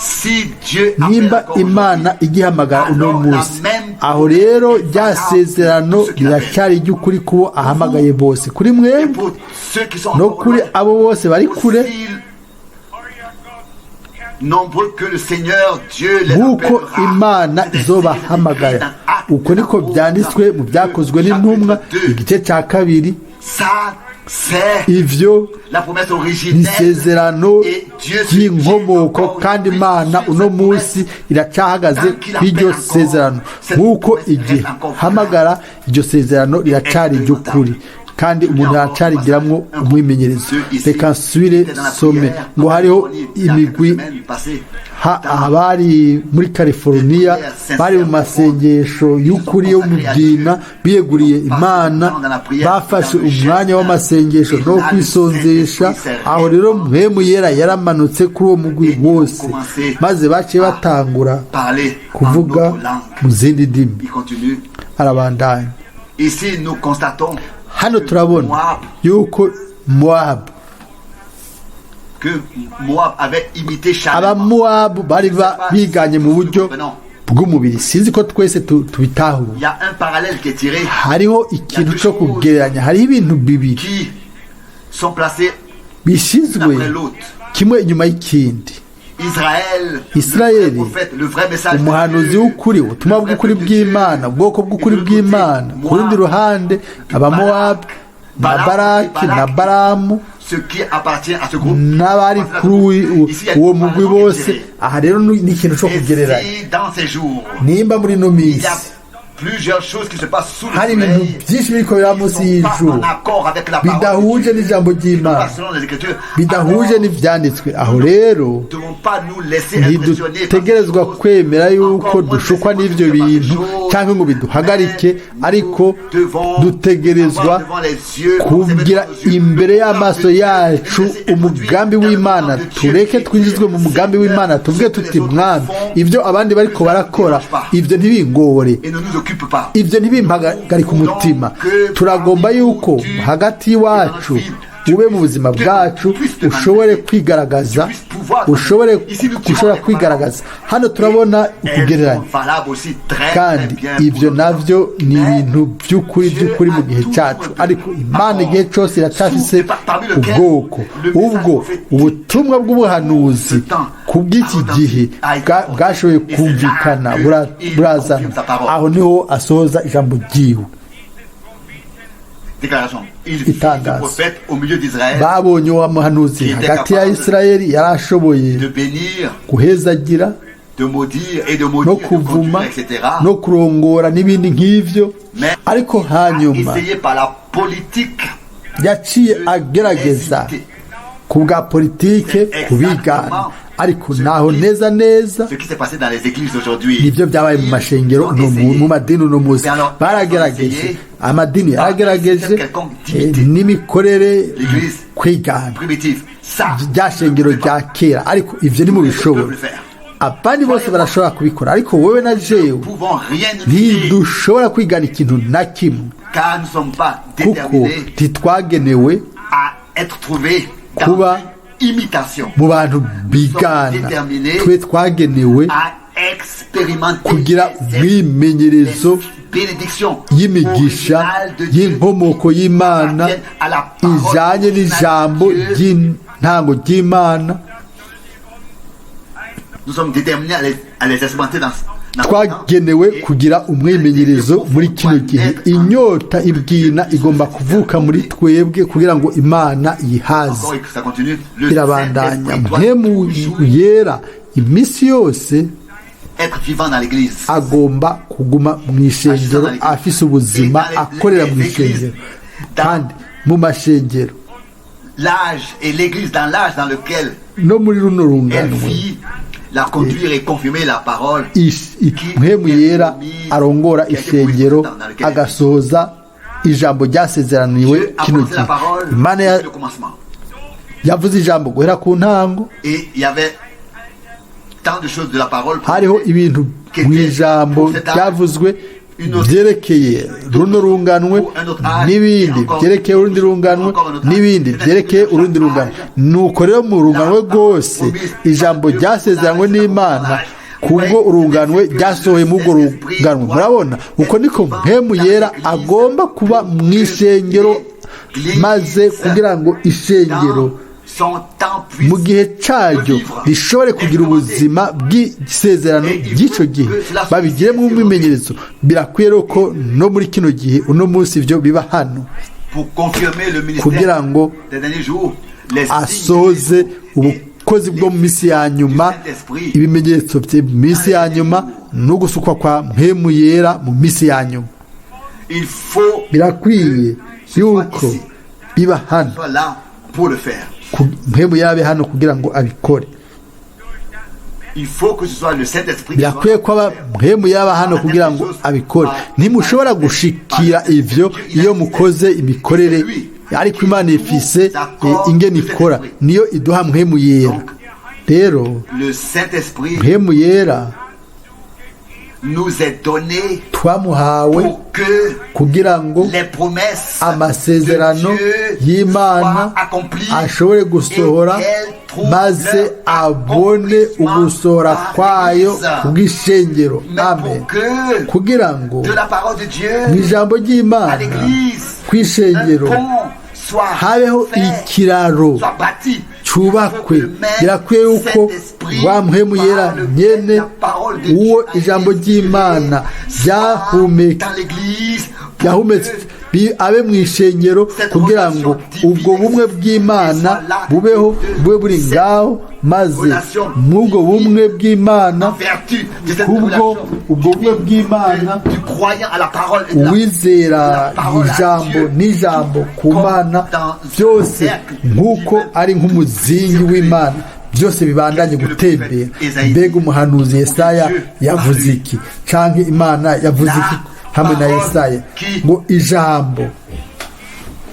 Si Dieu appelle Nimba encore Imana aujourd'hui, igihamagara uno munsi, aho rero rya sezerano riracyari iry'ukuri kubo ahamagaye bose, kuri et mwebwe pour ceux qui sont no encore kuri loin, abo bose bari kure, aussi nombreux que le Seigneur Dieu les nk'uko appellera. Imana C'est ainsi izobahamagara. écrit dans Actes Uko niko byanditswe mu Byakozwe n'Intumwa, chapitre 2. igice cya 2. Ça, c'est Ivyo la promesse ni originelle. isezerano Et Dieu se ry'inkomoko, tient encore kandi Imana sur uno cette munsi iracyahagaze kw'iryo sezerano. Nk'uko igihe hamagara, iryo sezerano riracari iry'ukuri, kandi umuntu aracarigiramwo umwimenyerezo. Reka nsubire some ngo hariho imigwi abari muri California bari mu masengesho y'ukuri yo mu byina, biyeguriye Imana, bafashe umwanya w'amasengesho no kwisonzesha. Aho rero Mpwemu Yera yaramanutse kuri uwo mugwi wose, maze baciye batangura Parler en kuvuga autre langue. mu zindi ndimi. Il continue. Arabandanya. Ici, nous constatons Hano turabona Moab, yuko Mowabu, que Moab avait imité charnellement. Abamowabu bari biganye mu buryo bw'umubiri. Sinzi ko twese tubitahura. Il y a un parallèle qui est tiré, Hariho ikintu cyo kugereranya, hariho ibintu bibiri qui sont placés bishyizwe l'un après l'autre. kimwe inyuma y'ikindi. Israël, le Israël, vrai prophète, le vrai message de umuhanuzi Dieu, w'ukuri, ubutumwa le vrai bw'ukuri peuple de Dieu. bw'Imana, ubwoko bw'ukuri Et de l'autre côté, bw'Imana. Ku rundi Moab, ruhande, Abamowabu na Baraki na Baramu ce qui appartient à ce groupe. n'abari kuri Ici, il y a une uwo mugwi comparaison qui est bose. tirée. Aha rero ni ikintu cyo Et kugereranya. si dans ces jours, Nimba muri ino il minsi y a plusieurs choses qui se passent sous le hari ibintu soleil byinshi biriko biraba qui munsi ne sont pas y'izuba en accord avec la parole de bidahuje Dieu, n'ijambo ry'Imana, pas selon les Écritures, bidahuje alors, n'ivyanditswe, aho rero nous ne devons pas nous laisser impressionner par ces ntidutegerezwa choses. kwemera yuko Encore moins dushukwa laisser n'ivyo par ces bintu choses, cyangwa ngo biduhagarike, mais ariko nous devons dutegerezwa avoir devant les yeux, kugira conserver nos yeux, imbere le y'amaso plan de Dieu, yacu laisser umugambi introduire w'Imana. dans le plan de Dieu Tureke qui twinjizwe mu mugambi Seigneur, w'Imana, tuvuge ce que tuti: les autres "Mwami, font, ibyo abandi bariko barakora, ibyo ntibingore, et ne nous occupe pas. ibyo ntibimpagarike umutima." Turagomba yuko hagati y'iwacu ube mu buzima bwacu ushobore kwigaragaza, ushobore ushobora kwigaragaza. Hano turabona Elles ukugereranya, sont valables aussi très, très kandi bien pour ibyo notre navyo temps. ni Mais ibintu by'ukuri by'ukuri mu gihe cyacu, ariko Imana igihe cyose iracyafise ubwoko. Ubwo ubutumwa bw'ubuhanuzi ku bw'iki gihe bwashoboye kumvikana, burazana. Aho niho asohoza ijambo ryiwe. Déclaration. Il fit Itangazo. le prophète au milieu d'Israël Babonye uwo muhanuzi hagati ya Isirayeli yari ashoboye de bénir, guhezagira de maudire et de no maudire, de kuvuma conduire, etc. no kurongora n'ibindi nk'ivyo. Mais Ariko a hanyuma essayé par la politique yaciye agerageza ku bwa politike kubigana, ariko naho neza neza ce qui s'est passé dans les églises aujourd'hui. nibyo byabaye mu mashengero no mu madini uno munsi. Baragerageje, amadini yaragerageje n'imikorere kwigana Primitif. Ça, rya shengero rya kera, ariko ivyo ntimubishobora. Abandi bose barashobora kubikora, ariko wowe na jewe pouvons rien imiter ntidushobora kwigana ikintu na kimwe, car nous ne sommes pas kuko déterminés ntitwagenewe à être trouvés dans Kuba une imitation, mu bantu bigana. Twe twagenewe à expérimenter kugira les umwimenyerezo bénédictions y'imigisha originales de Dieu y'inkomoko y'Imana qui appartiennent à la parole ijanye originale n'ijambo de Dieu. ry'intango ry'Imana. Nous sommes déterminés à les expérimenter dans Twagenewe et kugira umwimenyerezo muri kino gihe. Inyota ibwina igomba kuvuka muri twebwe kugira ngo Imana yihaze. Encore, ça continue. Le Birabandanya. Saint-Esprit doit Mpwemu toujours Yera iminsi yose être vivant dans l'église. agomba kuguma mu ishengero, afise ubuzima, akorera mu ishengero kandi mu mashengero. l'âge et l'église dans l'âge dans lequel no muri runo elle runganwe vit, la conduire et confirmer la parole Mpwemu Yera arongora ishengero agasohoza ijambo ryasezeraniwe Dieu a kino prononcé gihe. la parole Imana depuis le commencement. yavuze ijambo guhera ku ntango. Et il y avait tant de choses de la parole Hariho ibintu mu ijambo ryavuzwe byerekeye runo runganwe, n'ibindi byerekeye urundi runganwe, n'ibindi byerekeye urundi runganwe. Nuko rero mu runganwe rwose ijambo ryasezeranywe n'Imana kubwo urunganwe ryasohoye muri urwo runganwe. Murabona uko niko Mpwemu Yera agomba kuba mu ishengero, maze kugira ngo ishengero dans son temps puisse mu gihe cyaryo rishobore kugira ubuzima bw'isezerano ry'icyo gihe, babigiremo umwimenyerezo. Birakwiye rero ko no muri kino gihe, uno munsi, ibyo biba hano pour confirmer le ministère kugira ngo des derniers jours, les signes asohoze ubukozi bwo mu minsi ya nyuma, ibimenyetso bye mu minsi ya nyuma no gusukwa kwa Mpwemu Yera mu minsi ya nyuma. Il faut Birakwiye yuko biba hano, soit là pour le faire. Mpwemu yabe hano kugira ngo abikore. Il faut que ce soit le Saint-Esprit qui soit Birakwiye ko aba Mpwemu yaba hano kugira ngo abikore. Ntimushobora gushikira ivyo iyo mukoze imikorere, ariko Imana ifise ingene ikora, niyo iduha Mpwemu Yera. Rero Le Saint-Esprit Mpwemu Yera nous est donné twamuhawe pour que kugira ngo les promesses amasezerano de Dieu y'Imana soient accomplies ashobore gusohora, et qu'elles trouvent maze leur abone accomplissement ugusohora par kwayo l'Église. kubw'ishengero. Mais Amen. pour que Kugira ngo de la parole de Dieu mu ijambo à ry'Imana l'Église, kw'ishengero un pont soit habeho fait, ikiraro soit bâti. cubakwe, birakwiye yuko wa Mpwemu Yera nyene, uwo ijambo ry'Imana ryahumetse, abe mu ishengero, kugira ngo ubwo bumwe bw'Imana bubeho, bube buri ngaho, maze mw'ubwo bumwe bw'Imana, kubwo ubwo bumwe bw'Imana, uwizera ijambo n'ijambo ku Mana, byose nk'uko ari nk'umuzingi w'Imana, byose bibandanye gutembera. Mbega umuhanuzi Yesaya yavuze iki, canke Imana yavuze iki hamwe na Yesaya? Ngo ijambo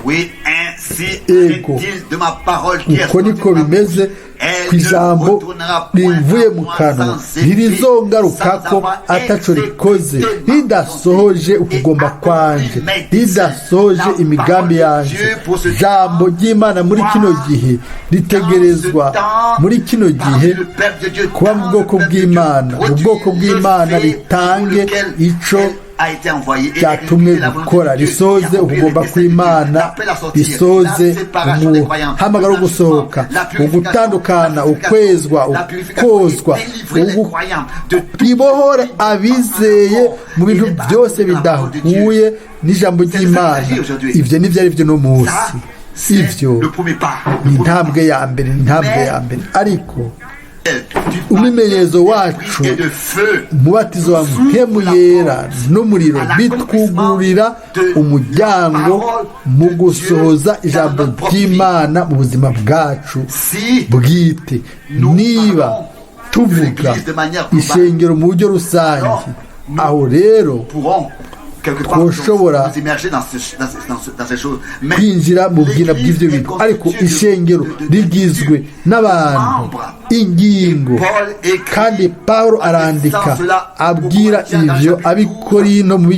Oui, ainsi Ego. est-il de ma parole qui est Uko sortie niko de ma bimeze bouche. Elle ku ne ijambo retournera point rivuye à mu moi kanwa, sans effet, ntirizongarukako sans avoir ataco rikoze, exécuté ma ridasohoje volonté ukugomba et kwanje, accompli mes desseins. ridasohoje La imigambi parole de yanje. Dieu pour ce Jambo ry'Imana muri kino gihe ritegerezwa muri kino gihe kuba mu bwoko bw'Imana, mu bwoko bw'Imana ritange ico ryatumwe gukora, risoze ukugomba kw'Imana, risoze umuhamagaro wo gusohoka, ugutandukana, ukwezwa, ukozwa, ribohore abizeye mu bintu byose bidahuye n'ijambo ry'Imana. Ivyo nivyo ari byo no munsi. Ivyo ni intambwe ya mbere, ni intambwe ya mbere, ariko umwimenyerezo wacu, umubatizo wa Mpwemu Yera n'umuriro, bitwugurira umuryango mu gusohoza ijambo ry'Imana mu buzima bwacu bwite. Niba tuvuga ishengero mu buryo rusange, aho rero twoshobora kwinjira mu bwina bw'ivyo bintu, ariko ishengero rigizwe n'abantu, ingingo. Kandi Paulo arandika abwira ivyo Abikorino mu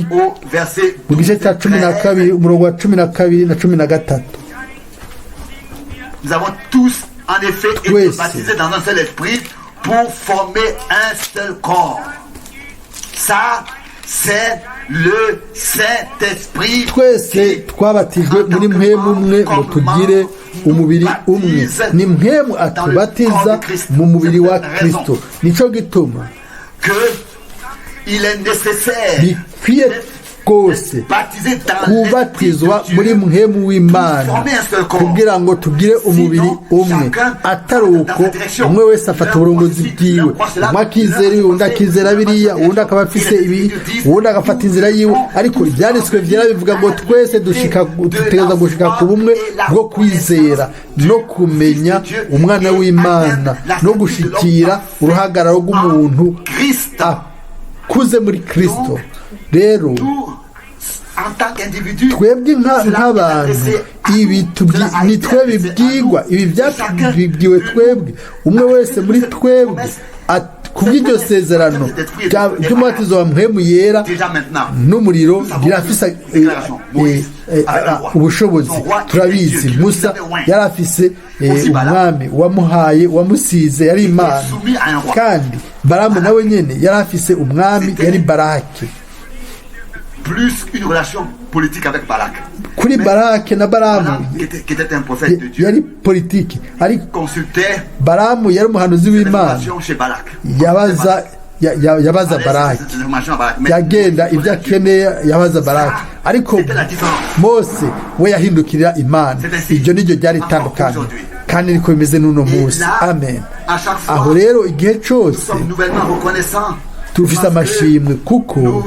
gice cya 12, umurongo wa 12 na 13. Nous avons tous en effet été Twese baptisés dans un seul esprit pour former un seul corps. Ça, c'est le Saint-Esprit Twese qui, twabatijwe muri Mpwemu umwe ngo tugire umubiri umwe. Ni Mpwemu atubatiza mu mubiri wa Kristo. Nico gituma que il est nécessaire bikwiye bwose, kubatizwa muri mpwemu w'Imana, kugira ngo tugire umubiri umwe. Atari uko, umwe wese afata uburongozi bwiwe, umwe akizera ibi, undi akizera biriya, uwundi akaba afise ibi, uwundi agafata inzira yiwe. Ariko Ibyanditswe Byera bivuga ngo twese dushika, dutegereza gushika ku bumwe bwo kwizera no kumenya Umwana w'Imana, no gushikira uruhagararo rw'umuntu akuze muri Kristo. Rero twebwe nk'abantu, ibi ni twe bibwigwa, ibi byabwiwe twebwe, umwe wese muri twebwe, kubw'iryo sezerano ry'umubatizo wa Mpwemu Yera n'umuriro rirafise ubushobozi. Turabizi, Musa yari afise umwami wamuhaye, wamusize, yari Imana. Kandi Baramu nawe nyene yari afise umwami, yari Baraki. Plus une relation politique avec Balak. Kuri Barake na Baramu yari politiki, ariko Baramu yari umuhanuzi w'Imana. Yabaza Baraki, yagenda ibyo akeneye yabaza Baraki, ariko Mose we yahindukirira Imana. Iryo niryo ryari itandukanye, kandi niko bimeze n'uno munsi. Amen. Aho rero, igihe cyose tufise amashimwe, kuko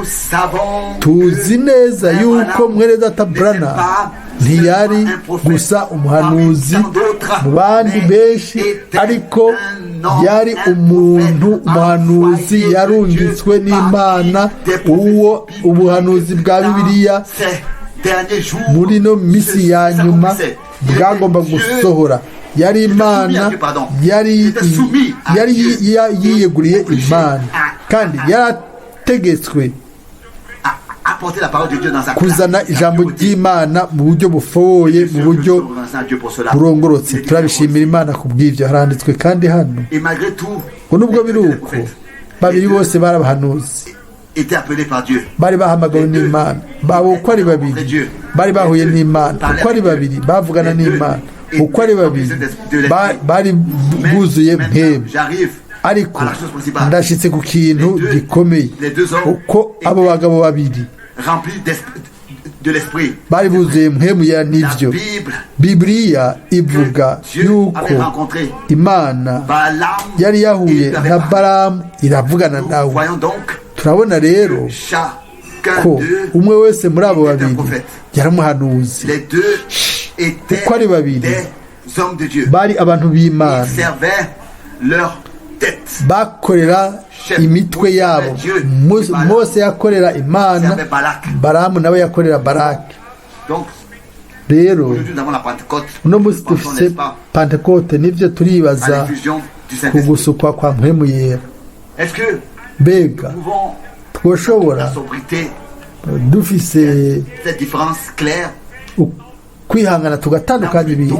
tuzi neza yuko mwene data Branham ntiyari gusa umuhanuzi mu bandi benshi, ariko yari umuntu, umuhanuzi yarungitswe n'Imana, uwo ubuhanuzi bwa Bibiliya muri no misi ya nyuma bwagomba gusohora. Yari Imana, yari yiyeguriye Imana, kandi yarategetswe kuzana ijambo ry'Imana mu buryo bufoye, mu buryo burongorotse. Turabishimira Imana ku bw'ibyo. Haranditswe kandi hano ngo nubwo biri uko, babiri bose barabahanuzi, bari bahamagawe n'Imana. Babo uko ari babiri bari bahuye n'Imana, uko ari babiri bavugana n'Imana, uko ari babiri bari buzuye Mpwemu. Ariko ndashyitse ku kintu gikomeye: uko abo bagabo babiri bari buzuye Mpwemu ya, nivyo Bibiliya ivuga yuko Imana yari yahuye na Baramu, iravugana nawe. Turabona rero ko umwe wese muri abo babiri yari umuhanuzi. Uko ari babiri bari abantu b'Imana, bakorera imitwe yabo. Mose yakorera Imana, Baramu nawe yakorera Baraki. Rero uno munsi dufise Pantekote, nibyo, turibaza ku gusukwa kwa Mpwemu Yera. Mbega twoshobora, dufise kwihangana, tugatandukanya ibintu?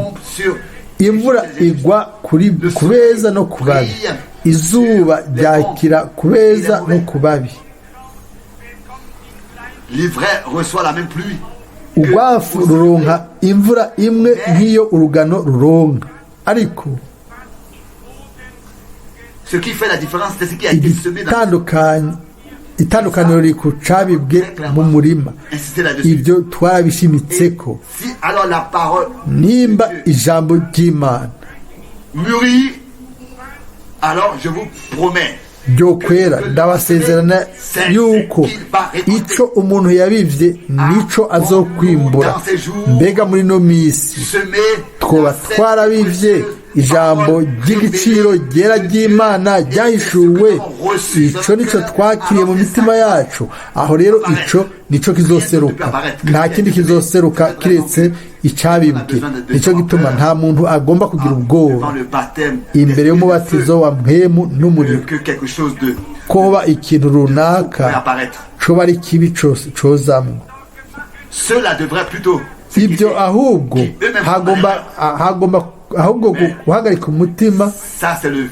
Imvura igwa kuri ku beza no ku babi, izuba ryakira ku beza no ku babi. L'ivraie reçoit la même pluie. Urwafu ruronka imvura imwe nk'iyo urugano ruronka, ariko Ce qui fait la différence, c'est ce qui a été semé dans igitandukanye, itandukaniro riri ku cabibwe mu murima. Insister là-dessus. Ibyo twarabishimitse ko. Si alors la parole Nimba ijambo ry'Imana mûrit, alors je vous promets ryo kwera, ndabasezerana yuko ico umuntu yabivye nico azokwimbura. Mbega muri no misi semer twoba twarabivye ijambo ry'igiciro ryera ry'Imana ryahishuwe? Ico nico twakiriye mu mitima yacu. Aho rero ico nico kizoseruka, nta kindi kizoseruka kiretse icabibwe. Nico gituma nta muntu agomba kugira ubwoba devant le baptême imbere y'umubatizo wa Mpwemu n'umuriro, que quelque chose de ko hoba ikintu runaka pourrait apparaître. coba ari kibi cozamwo. Cela devrait plutôt Ibyo ahubwo hagomba ahubwo guhagarika umutima Ça, c'est le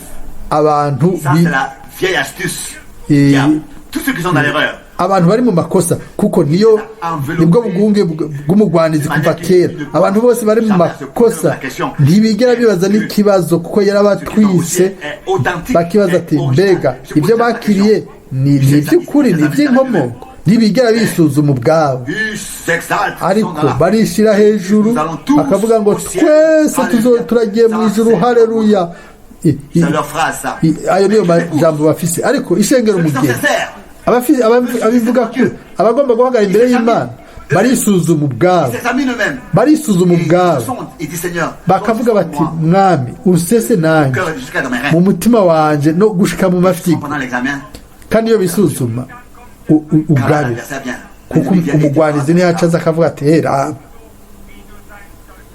abantu ça, c'est la vieille astuce. Et- Il y a tous ceux qui sont dans l'erreur. Abantu bari mu makosa, kuko niyo nibwo bugunge bw'umugwanizi kuva kera. Abantu bose bari mu makosa ntibigera bibaza n'ikibazo, kuko yarabatwitse, bakibaza ati: "Mbega ibyo bakiriye ni iby'ukuri, ni iby'inkomoko, Ntibigera bisuzuma ubwabo, Ils s'exaltent, ils sont ariko dans la barishyira hejuru, bakavuga ngo twese turagiye mu ijuru, haleluya. C'est leur phrase, ça. Ayo niyo majambo bafise, ariko ishengero Ceux qui sont umugeni sincères, abivuga ko abagomba guhagarara imbere y'Imana barisuzuma ubwabo, ils s'examinent eux-mêmes. barisuzuma Et ils ubwabo, se sondent et disent, Seigneur, bakavuga bati moi, mwami, usese nanjye cœur jusqu'à dans mes mu reins. mutima wanje no gushika mu mafyigo. Pendant l'examen, Kandi iyo bisuzuma quand ugabe, l'adversaire vient, kuko l'ennemi vient et dit, umugwanizi ntiyaca aza akavuga ati hera,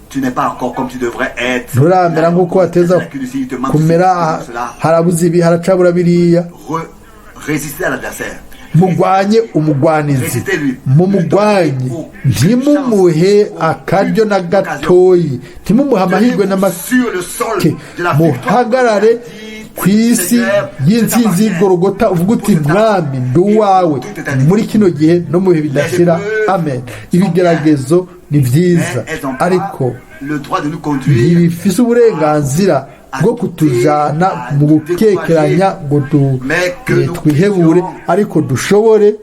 tu n'es pas encore comme tu devrais être. Nturamera nk'uko wateza kumera, harabuze ibi, haracabura biriya. Résister à l'adversaire. Mugwanye umugwanizi, mumugwanye, ntimumuhe akaryo na gatoyi, ntimumuhe amahirwe n'amake. Sur le sol de la Muhagarare ku isi y'intsinzi y'Igorogota, uvuga uti mwami, ndi uwawe muri kino gihe no mu bihe bidashira, amen. Ibigeragezo ni byiza, Mais elles n'ont pas ariko le droit de nous conduire ntibifise uburenganzira bwo kutujana mu gukekeranya ngo twihebure, ariko dushobore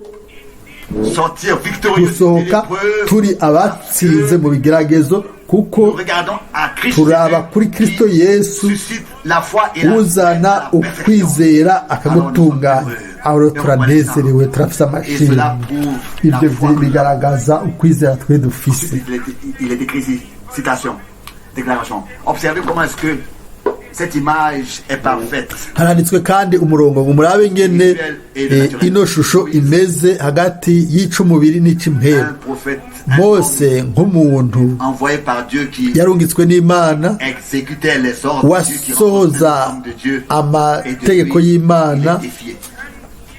sortir victorieux de gusohoka l'épreuve. turi abatsinze mu bigeragezo, kuko Nous regardons à Christ turaba Jésus kuri Kristo qui Yesu suscite la foi et la, uzana la perfection. ukwizera akagutunganya. Aho rero turanezerewe, turafise Et amashimwe. cela prouve la Ibyo foi que nous avons. bigaragaza ukwizera twe dufise. Ensuite, il est écrit ici, citation, déclaration. Observez comment est-ce que cette image est parfaite. Haranditswe kandi umurongo ngo murabe ingene ino shusho imeze hagati y'ic'umubiri n'ic'impwemu. Un prophète, un homme Mose nk'umuntu envoyé par Dieu qui yarungitswe n'Imana, exécutait les ordres de Dieu, qui rencontrait wasohoza l'homme de Dieu, et de amategeko lui, il y'Imana, est défié.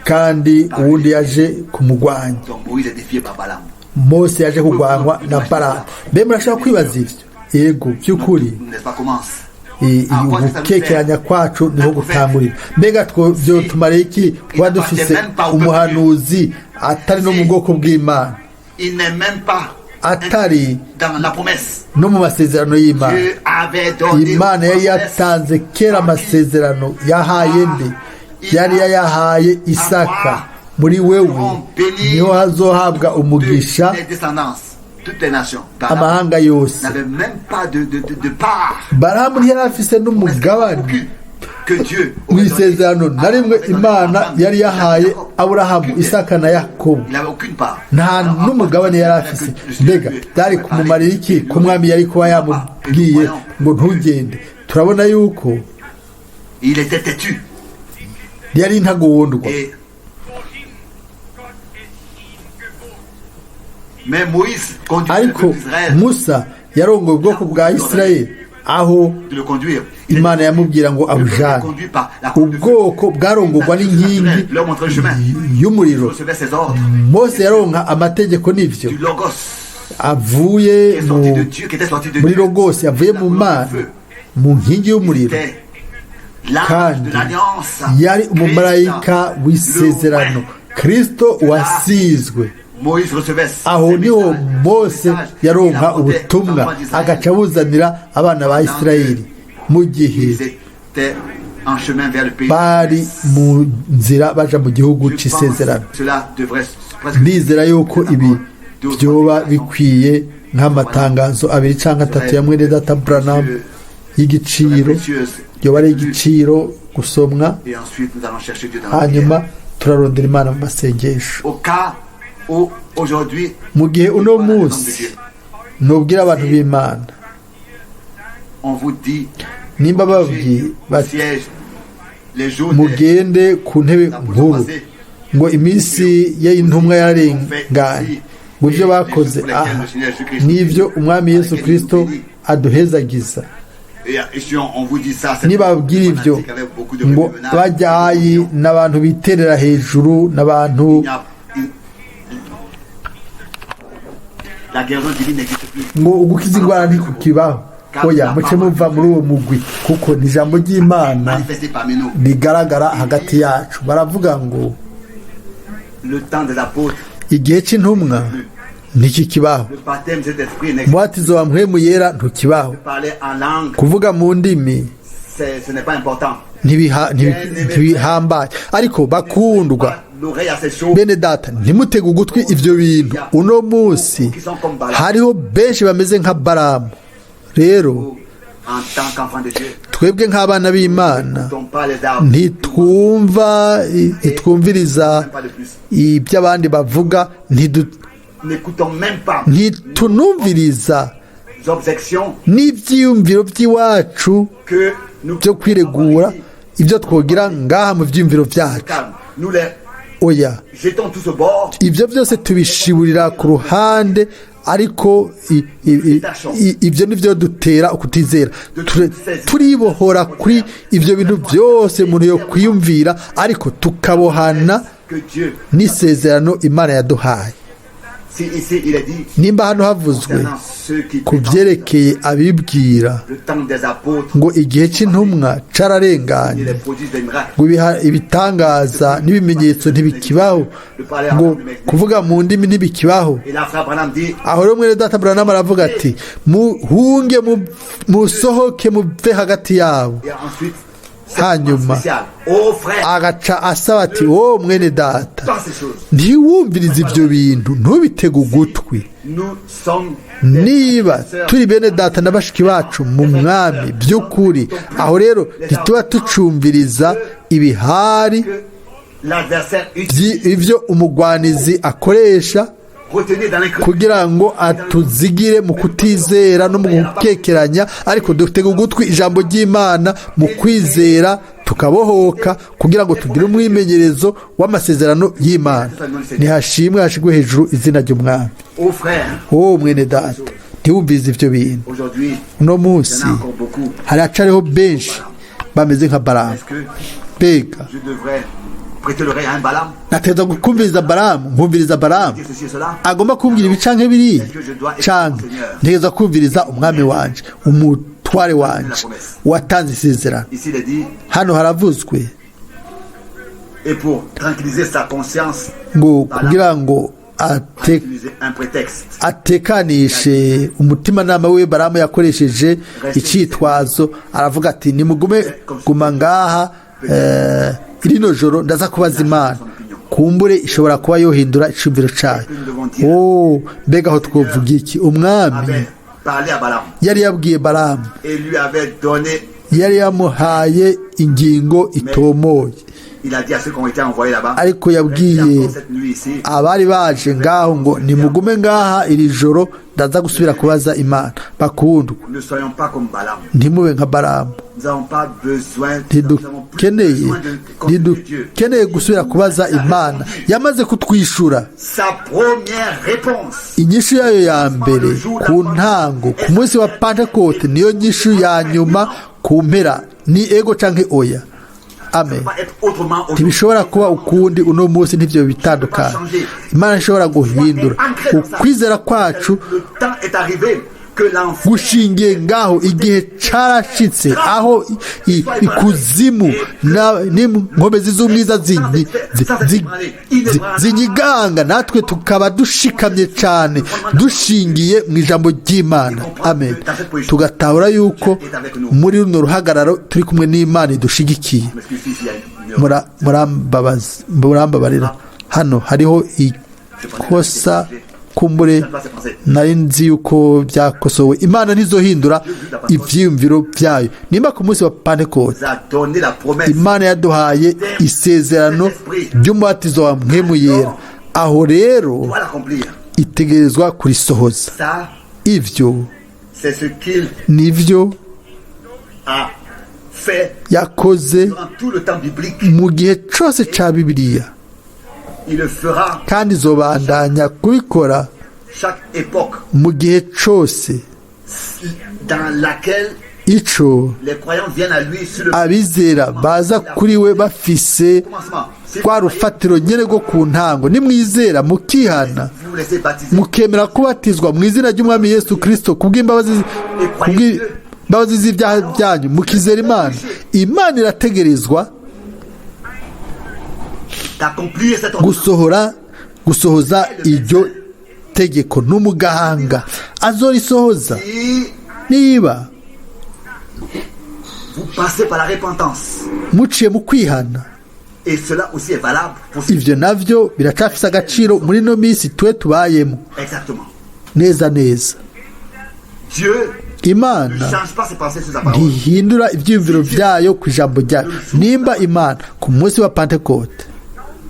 Kandi uwundi yaje kumugwanya. Donc Moïse est défié par Balaam. Mose yaje kugwanywa na Baramu. Mbe murashobora kwibaza ivyo? Yego, by'ukuri. N'est-ce pas, commence. Ugukekeranya kwacu niho gutangurira. Mbega vyotumara iki kuba dufise umuhanuzi atari no mu bwoko bw'Imana, Il n'est même pas atari dans la promesse. no mu masezerano y'Imana? Dieu avait donné Imana yari une promesse. yatanze kera amasezerano. Yahaye nde? Yari yayahaye Isaka: muri wewe niho hazohabwa umugisha Toutes les descendances, toutes les nations. Balaam amahanga yose. n'avait même pas de part. Baramu ntiyari afise n'umugabane Aucune que Dieu mu aurait donné isezerano na rimwe aurait donné à Imana Abraham, yari yahaye Jacob. Aburahamu, Aucune. Isaka na Yakobo. Il n'avait aucune part. Nta Alors, n'umugabane yari afise. Mbega byari kumumarira iki ko umwami yari kuba yamubwiye ngo ntugende? Turabona yuko Il était têtu. yari intagondwa. Et mais Moïse conduisait le Ariko peuple d'Israël Musa yarongoye ubwoko bwa Isirayeli aho de le conduire. Il Imana yamubwira ngo le peuple était abujane. conduit par la colonne de feu. Ubwoko bwarongorwa n'inkingi Leur montrer le chemin. y'umuriro. Il recevait ses ordres Mose yaronka amategeko n'ivyo du Logos avuye qui est sorti mu de Dieu, qui était sorti de muri Dieu. Logos, avuye mu Mana, mu nkingi y'umuriro. C'était l'ange Kandi de l'alliance. yari umumarayika Christ, w'isezerano, le roi. Kristo wasizwe. Moïse recevait Aho ses niho messages, Mose messages, il yaronka apportait aux ubutumwa, enfants d'Israël. agaca abuzanira abana ba Isirayeli mu gihe Ils étaient en chemin vers le pays. Bari mu nzira baja mu gihugu Je pense c'isezerano. que cela devrait presque Ndizera yuko ibi byoba bikwiye nk'amatangazo abiri cyangwa atatu ya mwene data Branham y'igiciro, yoba ari igiciro gusomwa. Et ensuite nous allons chercher Dieu dans la Hanyuma prière. turarondera Imana mu masengesho. Au cas où aujourd'hui Mu gihe uno nous parlons de munsi Dieu, nubwira abantu b'Imana, on vous dit nimba babwiye au bati siège les jours des mugende ku ntebe nkuru, ngo iminsi y'intumwa yararenganye, ngo ibyo bakoze aha n'ibyo umwami Yesu Kirisito aduhezagiza, Et si on vous dit ça, c'est nibabwira ibyo fanatique avec beaucoup de ngo remue-ménage. bajyayi n'abantu biterera hejuru n'abantu. Il n'y a- il- La guérison divine n'existe plus. Ngo ugukiza indwara ntikukibaho, oya, muce muva muri uwo mugwi, kuko ni ijambo ry'Imana Manifestée parmi nous. rigaragara hagati yacu. Baravuga ngo Le temps des apôtres, igihe cy'intumwa ntikikibaho, le baptême de cet esprit n'existe umubatizo wa Mpwemu Yera ntukibaho, Parler en langue, kuvuga mu ndimi ce n'est pas important. ntibihambaye. Ariko bakundwa, l'oreille à ces choses Bene data, ntimutege ugutwi ibyo bintu. Uno munsi hariho benshi bameze nka Baramu. Rero en tant qu'enfant de Dieu. twebwe nk'abana b'Imana N'écoutons pas les arbres. ntitwumva, ntitwumviriza Pas de plus. ibyo abandi bavuga, N'écoutons même pas ntitunumviriza les objections n'ibyiyumviro by'iwacu que nous byo kwiregura, ibyo twogira ngaha mu byiyumviro byacu. Calme. Nous les Oya, jetons tous au bord. ibyo byose tubishiburira ku ruhande, ariko ibyo ni byo dutera ukutizera. Turibohora kuri ibyo bintu byose umuntu yo kwiyumvira, ariko tukabohana Que Dieu, n'isezerano Imana yaduhaye. si ici il est dit, Nimba hano havuzwe concernant ceux qui ku prétendent byerekeye abibwira le temps des apôtres ngo igihe cy'intumwa et cararenganye, les prodiges des miracles, ngo ibitangaza n'ibimenyetso ntibikibaho, ngo kuvuga mu ndimi ntibikibaho. Et là, frère Branham dit, Aho rero mwene data Branham aravuga ati: "Muhunge, musohoke muve hagati yabo." Et ensuite, c'est Hanyuma spécial. Oh frère, agaca asaba ati: "Wowe mwene data, pas ces choses. ntiwumvirize ibyo bintu, ntubitege ugutwi." Nous sommes des Niba sœurs. turi bene data na bashiki bacu mu Mwami by'ukuri, aho rero ntituba tucumviriza ibihari Que l'adversaire utilise, ibyo umugwanizi akoresha retenir dans l'incrédulité. kugira ngo atuzigire mu kutizera no mu gukekeranya, ariko dutega ugutwi ijambo ry'Imana mu kwizera, tukabohoka kugira ngo tugire umwimenyerezo w'amasezerano y'Imana. Ntihashimwe, hashigwe hejuru izina ry'Umwami. Oh frère, Wowe mwene data, ntiwumvirize ibyo bintu. aujourd'hui, Uno il y munsi en a encore beaucoup. haracariho benshi bameze nka Baramu. Est-ce que Mbega je devrais prêter l'oreille à un Balaam, nateza kumviriza Baramu, nkumviriza Baramu dire ceci et cela? agomba kumbwira ibi canke biriya, canke ntegereza kumviriza Umwami wanje, umutware wanje watanze isezerano? Ici, il est dit, Hano haravuzwe et pour tranquilliser sa conscience, ngo kugira ngo utiliser un prétexte. atekanishe umutimanama we, Baramu yakoresheje icyitwazo, aravuga ati: "Nimugume, guma ngaha rino joro, ndaza kubaza Imana, kumbure ishobora kuba yohindura icumviro cayo." Oh, mbega aho twovuga iki? Umwami Avait parlé à Balaam yari yabwiye Baramu, et lui avait donné, yari yamuhaye ingingo itomoye, il a dit à ceux qui ont été envoyés là-bas, ariko restez yabwiye encore cette nuit ici, abari baje ngaho ngo: "Nimugume ngaha iri joro, ndaza gusubira kubaza Imana." Bakundwa, ne soyons pas comme Balaam. ntimube nka Baramu. Nous n'avons pas besoin, nous n'avons plus Ntidukeneye, besoin de consulter Dieu. ntidukeneye gusubira kubaza Imana, yamaze kutwishura. Sa première réponse, Inyishu yayo ya mbere ku ntango, ku munsi wa Pantekote, niyo nyishu ya nyuma ku mpera, ni ego canke oya. Amen. va être autrement aujourd'hui. Ntibishobora kuba ukundi uno munsi, ntibyo bitandukanye. Imana ishobora guhindura ukwizera kwacu Le temps est arrivé que l'enfer gushingiye ngaho. Igihe carashitse aho ikuzimu n'inkomezi z'umwiza zinyiganga, natwe tukaba dushikamye cyane dushingiye mu ijambo ry'Imana. Amen. Tugatahura yuko muri runo ruhagararo turi kumwe n'Imana idushigikiye. M'excuse ici, il y a une erreur. Murambabarira, hano hariho ikosa kumbure, nari nzi yuko byakosowe. Imana ntizohindura ivyiyumviro byayo. Nimba ku munsi wa Pantekote Nous a donné la promesse. Imana yaduhaye isezerano ry'umubatizo wa Mpwemu Yera, aho rero Doit l'accomplir. itegerezwa kurisohoza. Ça, Ivyo c'est ce qu'il nivyo a fait yakoze durant tout le temps biblique. mu gihe cose ca Bibiliya, Il le fera kandi izobandanya kubikora chaque époque mu gihe cose dans laquelle ico les croyants viennent à lui sur le abizera baza kuri we bafise commencement. Si rwa rufatiro nyene rwo ku ntango. Nimwizera mukihana, vous vous laissez baptiser mukemera kubatizwa mu izina ry'Umwami Yesu Kristo kubw'imbabazi z'ibyaha byanyu, mukizera Imana, Imana irategerezwa d'accomplir cette ordonnance. gusohoza iryo tegeko n'umugahanga azorisohoza. Si Niba vous passez par la repentance muciye mu kwihana, Et cela aussi est valable pour ce... Ivyo navyo biracafise agaciro muri ino minsi twe tubayemo. Exactement. Neza neza. Dieu ne Imana change pas ses pensées sur sa parole. ntihindura ivyiyumviro vyayo ku ijambo ryayo. Nimba Imana ku munsi wa Pentekote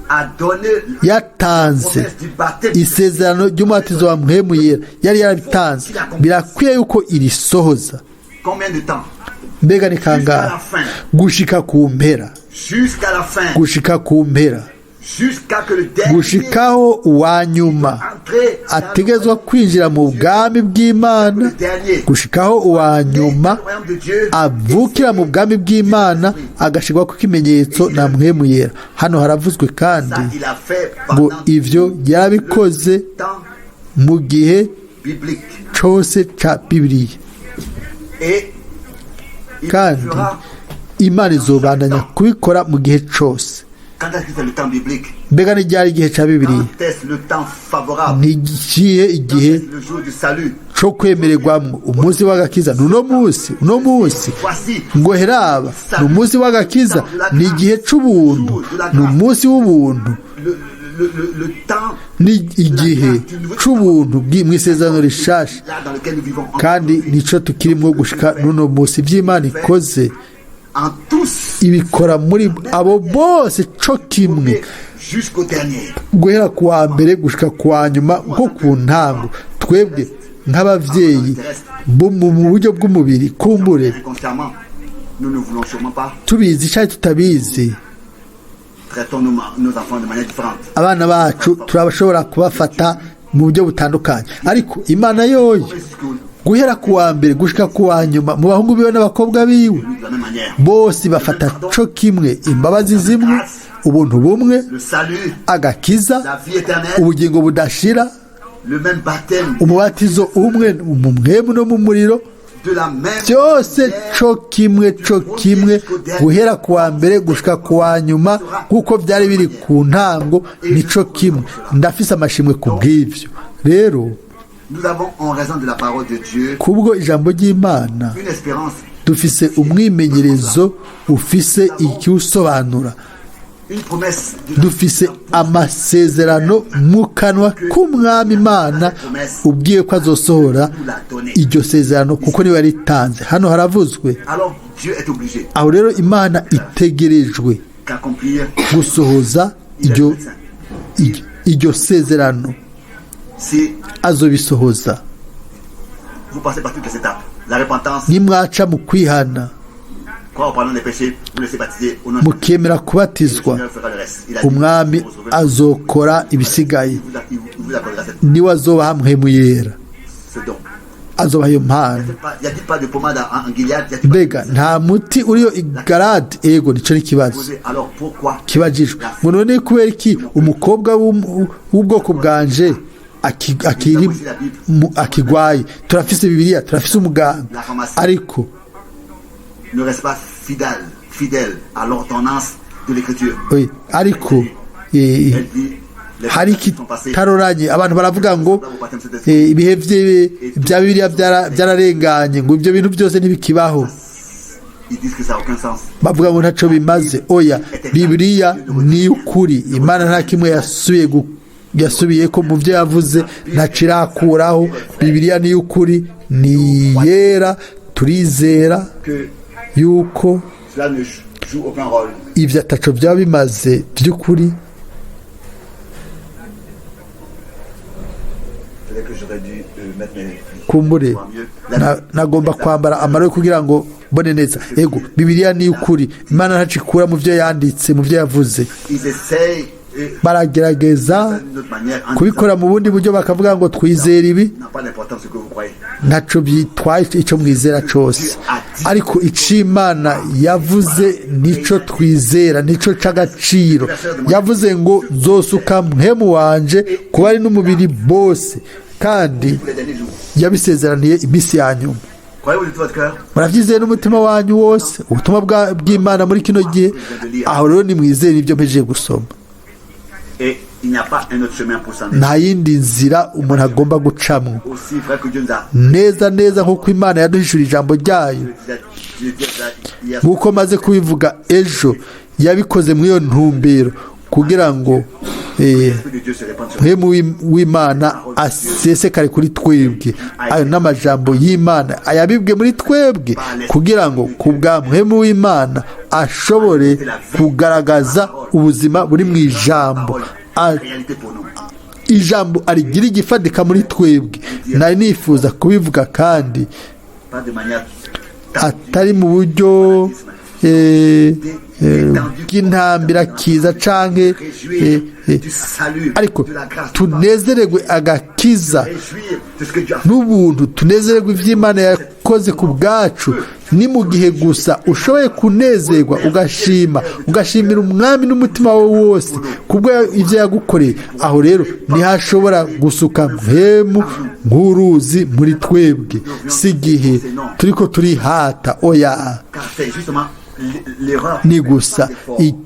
A donné la yatanze promesse du baptême isezerano ry'umubatizo wa Mpwemu Yera, yari yarabitanze, birakwiye yuko irisohoza. Combien de temps? Mbega ni kangahe? Gushika ku mpera. Jusqu'à la fin. Gushika ku mpera. Jusqu'à que le dernier Gushikaho uwa nyuma entré dans ategezwa kwinjira mu bwami bw'Imana, le dernier gushikaho uwa nyuma le royaume de Dieu avukira mu bwami bw'Imana agashirwa ku kimenyetso na Mpwemu Yera. Hano haravuzwe kandi Ça, il a fait ngo pendant ivyo yarabikoze le temps mu gihe biblique. cose ca Bibiliya. Et il Kandi fera. Imana izobandanya kubikora mu gihe cose. Quand est-ce que c'est le temps biblique? Mbega ni ryari igihe ca Bibiliya? Quand est-ce le temps favorable? Ni ikihe Quand igihe est-ce le jour du salut? co kwemererwamwo umunsi w'agakiza? Ni uno munsi, uno munsi. Voici Ngo heraba ni umunsi w'agakiza, ni igihe c'ubuntu, ni umunsi w'ubuntu. Le temps Ni igihe c'ubuntu mw'isezerano rishasha, là dans lequel nous vivons kandi aujourd'hui. nico tukirimwo gushika n'uno munsi. Ivy'Imana ikoze En tous, ibikora muri abo bose co kimwe, jusqu'au dernier. guhera ku wa mbere gushika ku wa nyuma, nko ku ntango. Twebwe nk'abavyeyi bo mu buryo bw'umubiri, kumbure Inconsciemment, nous ne voulons sûrement pas tubizi cyangwa tutabizi, traitons nos enfants de manière différente. abana bacu turabashobora kubafata mu buryo butandukanye, ariko Imana yoyo Jusqu'au guhera ku wa mbere gushika ku wa nyuma, mu bahungu biwe n'abakobwa biwe, de la même manière. bose bafata co kimwe, imbabazi zimwe, ubuntu bumwe, Le salut, agakiza, la vie éternelle, ubugingo budashira, le même baptême, umubatizo umwe mu mwemu no mu muriro, de la même byose manière, co kimwe, co kimwe, guhera ku wa mbere gushika ku wa nyuma, nk'uko byari biri ku ntango, nico kimwe. Ndafise amashimwe ku bw'ivyo rero. Nous avons, en raison de la parole de Dieu, Kubwo ijambo ry'Imana, une espérance, dufise umwimenyerezo ufise ikiwusobanura. Une promesse de Dufise amasezerano mu kanwa k'Umwami Imana ubwiye ko azosohora iryo sezerano, kuko niwe yaritanze. Hano haravuzwe. Alors Dieu est obligé Aho rero Imana itegerejwe qu'accomplir. gusohoza Il est iryo médecin. iryo sezerano. Si Azobisohoza. vous passez par toutes les étapes, la repentance, Nimwaca mu kwihana, croire au pardon des péchés, vous laissez baptiser au nom de mukemera le kubatizwa, Seigneur fera le reste. Il a dit, Umwami vous recevez- azokora ibisigaye. il vous accordera Niwe azobaha Mpwemu Yera, ce don. azobaha iyo mpano. Il n'y a-t-il pas de pommade en Gilead? Y a-t-il pas Mbega nta muti uriyo i Galadi? Ego, nico n'ikibazo posé? Alors pourquoi kibajijwe ngo none kubera iki umukobwa w'ubwoko bwanje akiri akigwaye? Turafise Bibiliya, turafise umuganga, ariko ne reste pas fidèle à l'ordonnance de l'Écriture? Oye, ariko Elle dit, les hari temps sont passés. ikitaroranye. Abantu baravuga ngo ibihe bya Bibiliya byararenganye, ngo ibyo bintu byose ntibikibaho. Ils disent que ça n'a aucun sens. Bavuga ngo ntaco bimaze. Oya, Bibiliya ni ukuri. Imana nta kimwe yasubiye ko mu byo yavuze, ntaco irakuraho. Bibiliya ni ukuri, ni yera. Turizera Que yuko cela ne joue aucun rôle. ivyo ataco byaba bimaze by'ukuri. Peut-être que j'aurais dû mettre mes Kumbure voir mieux. nagomba kwambara amarori kugira ngo mbone neza. Ego, Bibiliya ni ukuri. Imana ntaco ikura mu byo yanditse, mu byo yavuze. Ils essayent Baragerageza d'une autre manière en kubikora mu bundi buryo, bakavuga ngo twizera ibi. disant, n'a pas d'importance ce que vous croyez. Ntaco bitwaye ico mwizera cose, ariko ico Imana yavuze nico twizera, nico c'agaciro. Yavuze ngo nzosuka Mpwemu wanje kuba ari n'umubiri bose, kandi Pour les derniers jours. yabisezeraniye iminsi ya nyuma. Croyez-vous de tout votre cœur? Muravyizeye n'umutima wanyu wose ubutumwa bw'Imana muri kino gihe? Aho rero nimwizere ibyo mpejeje gusoma. Et il n'y a pas un autre chemin pour s'en aller. Nta yindi nzira umuntu agomba gucamwo. Aussi vrai que Dieu nous a. Neza neza nk'uko Imana yaduhishura ijambo ryayo, Je le disais hier, nk'uko maze kubivuga ejo, Yabikoze muri iyo ntumbero kugira ngo L'Esprit de Dieu se répande sur mpwemu w'Imana asesekare kuri twebwe. Ayo n'amajambo y'Imana ayabibwe muri twebwe kugira ngo ku bwa mpwemu w'Imana ashobore kugaragaza ubuzima buri mu ijambo. parole réalité pour nous. Ijambo arigira igifatika muri twebwe. Nari nifuza kubivuga kandi Pas de manière atari mu buryo bw'intambirakiza canke réjouir du salut, ariko de la grâce, tunezererwe agakiza réjouir de ce que Dieu a fait. n'ubuntu, tunezererwe iby'Imana yakoze ku bwacu. Ni mu gihe gusa ushoboye kunezerwa, ugashima, ugashimira Umwami n'umutima wawe wose kubwo ibyo yagukoreye, aho rero ntihashobora gusuka mpemu nk'uruzi muri twebwe. Si igihe turiko turihata, oya. Car c'est justement l'erreur. Ni gusa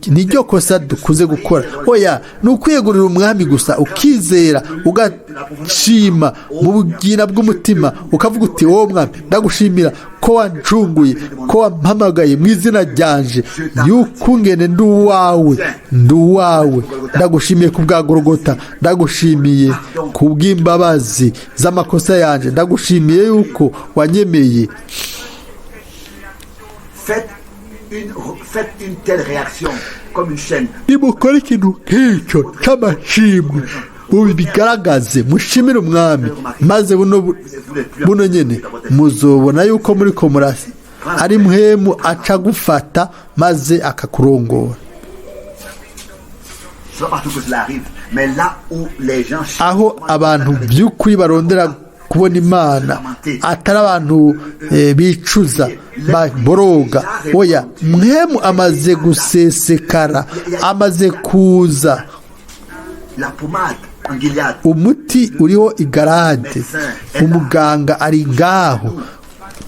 niryo kosa dukunze gukora. Oya, ni ukwiyegurira Umwami gusa, ukizera, ugashima mu bugina bw'umutima, ukavuga uti: "Wowe Mwami, ndagushimira ko wancunguye, ko wampamagaye mu izina ryanje, y'ukungene ndi uwawe, ndi uwawe. Ndagushimiye ku bwa Gorogota, ndagushimiye ku bw'imbabazi z'amakosa yanje, ndagushimiye yuko wanyemeye." Faites une telle réaction, comme une chaîne. Nimukora ikintu nk'icyo cy'amashimwe, mubigaragaze, mushimire Umwami, maze buno nyene muzobona yuko muri ko murasi ari mpwemu aca gufata maze akakurongora. C'est pas partout que cela arrive, mais là où les gens Aho abantu by'ukuri barondera kubona Imana, atari abantu bicuza baboroga, oya, mpwemu amaze gusesekara, amaze kuza. La pommade en Gilead, Umuti uriho igarade, umuganga ari ngaho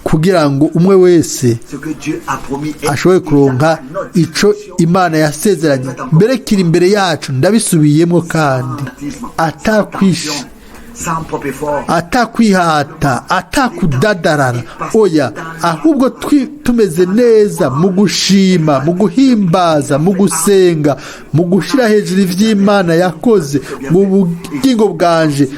kugira ngo umwe wese ce que Dieu a promis est ashobore kuronka déjà à notre ico Imana yasezeranye. Mbere kiri imbere yacu, ndabisubiyemo kandi, atakwisha sans propre effort, atakwihata, atakudadarara, oya, ahubwo tumeze neza mu gushima, mu guhimbaza, mu gusenga, mu gushyira hejuru ivy'Imana yakoze mu bugingo bwanje.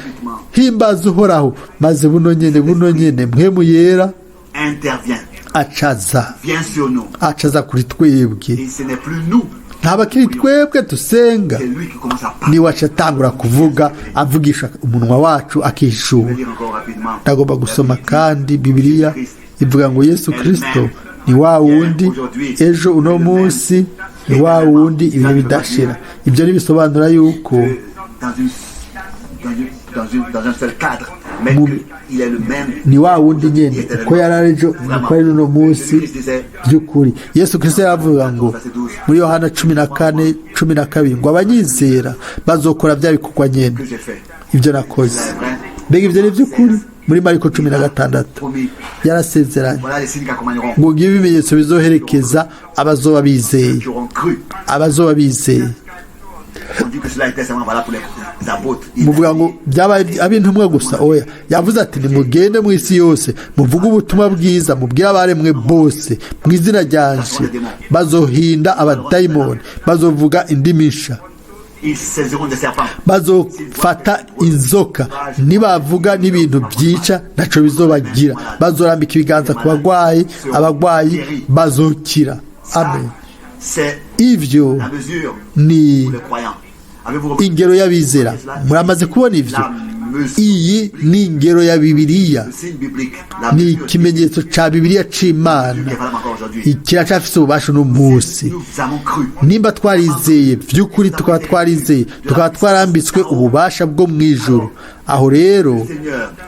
Himbaza Uhoraho. Maze buno nyene mpwemu yera intervient, acaza vient sur nous. acaza kuri twebwe. Et ce n'est plus nous, Ntabakiri twebwe dusenga, c'est lui qui commence à parler. niwe aca atangura kuvuga, avugisha umunwa wacu, Je akishura. vais lire encore rapidement. Ndagomba gusoma kandi. Bibiliya ivuga ngo Yesu Kirisito ni wa wundi ejo, uno munsi, ni wa wundi ibihe bidashira. Ibyo ntibisobanura yuko Dans une, dans une, dans une, dans un seul cadre, mais qu'il est le même. Ni wa wundi nyene uko yari ari ejo niko ari n'uno munsi. By'ukuri Yesu Kirisito yaravuga ngo muri Yohana 14:12 ngo abanyizera bazokora bya bikorwa nyene Que j'ai fait. ibyo nakoze. Mbega ibyo ni iby'ukuri? Muri Mariko 16 Promis. yarasezeranye Voilà les signes qui accompagneront. ngo ngibe ibimenyetso bizoherekeza abazoba bizeye. Qui auront cru. Abazoba bizeye. On dit que cela était seulement valable pour les apôtres. Il Muvuga ngo byabaye ab'intumwa gusa. Oya, yavuze ati: "Nimugende mu isi yose, muvuge ubutumwa bwiza, mubwire abaremwe bose mu izina ryanje. Bazohinda abadayimoni, bazovuga indimi nsha, Ils saisiront des serpents. Bazofata inzoka, nibavuga n'ibintu byica ntaco bizobagira, bazorambika ibiganza ku bagwayi, abagwayi bazokira." Amen. C'est Ivyo la mesure ni pour les croyants. Avez-vous remarqué ingero y'abizera. Muramaze kubona ivyo? la mesure, Iyi ni ingero ya Bibiliya, le signe biblique, la ni mesure ikimenyetso ca Bibiliya c'Imana. qui est valable encore aujourd'hui. Kiracafise ububasha uno munsi. Nous avons cru. Nimba twarizeye by'ukuri, tukaba twarizeye, tukaba twarambitswe ububasha bwo mu ijuru, aho rero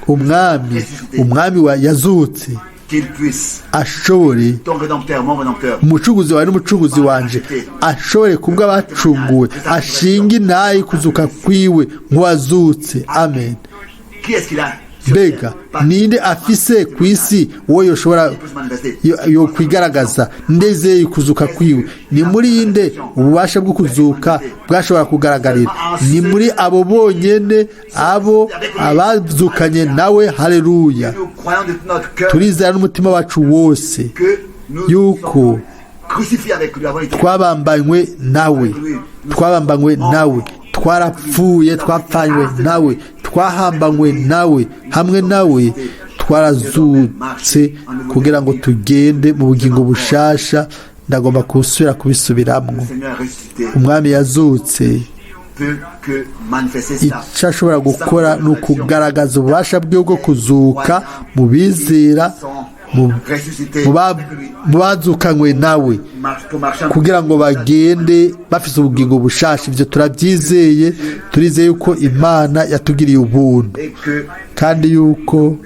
Umwami, Umwami wa yazutse Qu'il puisse, ashobore, ton rédempteur, mon rédempteur, umucunguzi wawe n'umucunguzi wanje, ashobore kubwo abacunguwe ashinga intayi kuzuka kwiwe nk'uwazutse. Amen. Qui est-ce qu'il a sur Mbega terre? Pas ninde afise ku isi uwo yoshobora qui peut se manifester. yo kwigaragaza ndezeye kuzuka kwiwe? Ni muri inde ububasha bwo kuzuka bwashobora kugaragarira? Ni muri abo bonyene, abo abazukanye nawe. Haleluya! Nous croyons de tout notre cœur Turizera n'umutima wacu wose que nous yuko sommes Twabambanywe nawe, twabambanywe nawe, twarapfuye, twapfanywe nawe, twahambanywe nawe, hamwe nawe twarazutse kugira ngo tugende mu bugingo bushasha. Ndagomba gusubira kubisubiramwo. Umwami yazutse, icyo ashobora gukora ni ukugaragaza ububasha bwe bwo kuzuka mu bizera, mu bazukanywe nawe, kugira ngo bagende bafite ubugingo bushasha. Ibyo turabyizeye, turizeye yuko Imana yatugiriye ubuntu kandi yuko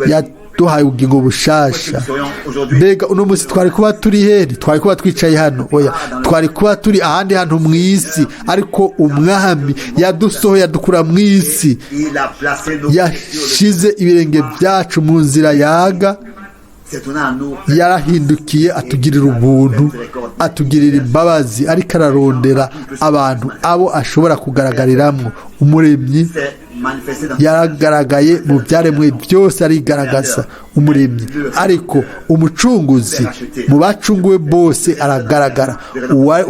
yaduhaye ubugingo bushasha. Mbega uno munsi twari kuba turi hehe? Twari kuba twicaye hano? Oya, twari kuba turi ahandi hantu mu isi. Ariko Umwami yadusohoye, adukura mu isi, yashize ibirenge byacu mu nzira yaga, yarahindukiye atugirira ubuntu, atugirira imbabazi, ariko ararondera abantu abo ashobora kugaragariramwo. Umuremyi yaragaragaye mu byaremwe byose, arigaragaza Umuremyi, ariko Umucunguzi mu bacunguwe bose aragaragara.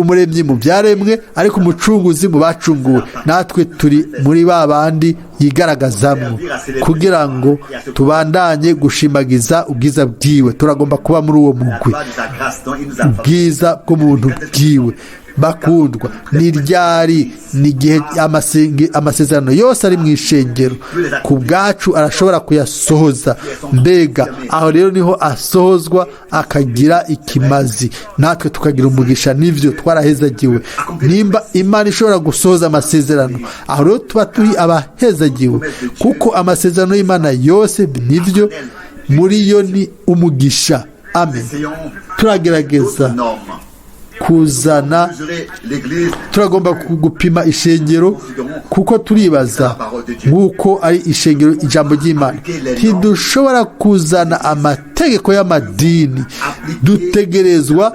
Umuremyi mu byaremwe, ariko Umucunguzi mu bacunguwe. Natwe turi muri ba bandi yigaragazamwo kugira ngo tubandanye gushimagiza ubwiza bwiwe. Turagomba kuba muri uwo mugwi, ubwiza bw'umuntu bwiwe. Bakundwa, ni ryari? Ni igihe amasezerano yose ari mu ishengero ku bwacu, arashobora kuyasohoza. Mbega aho rero niho asohozwa akagira ikimazi, natwe tukagira umugisha. N'ibyo twarahezagiwe. Nimba Imana ishobora gusohoza amasezerano, aho rero tuba turi abahezagiwe, kuko amasezerano y'Imana yose nibyo, muri yo ni umugisha. Amen. Turagerageza kuzana, turagomba gupima ishengero, kuko turibaza nk'uko ari ishengero ijambo ry'Imana. Ntidushobora kuzana amategeko y'amadini, dutegerezwa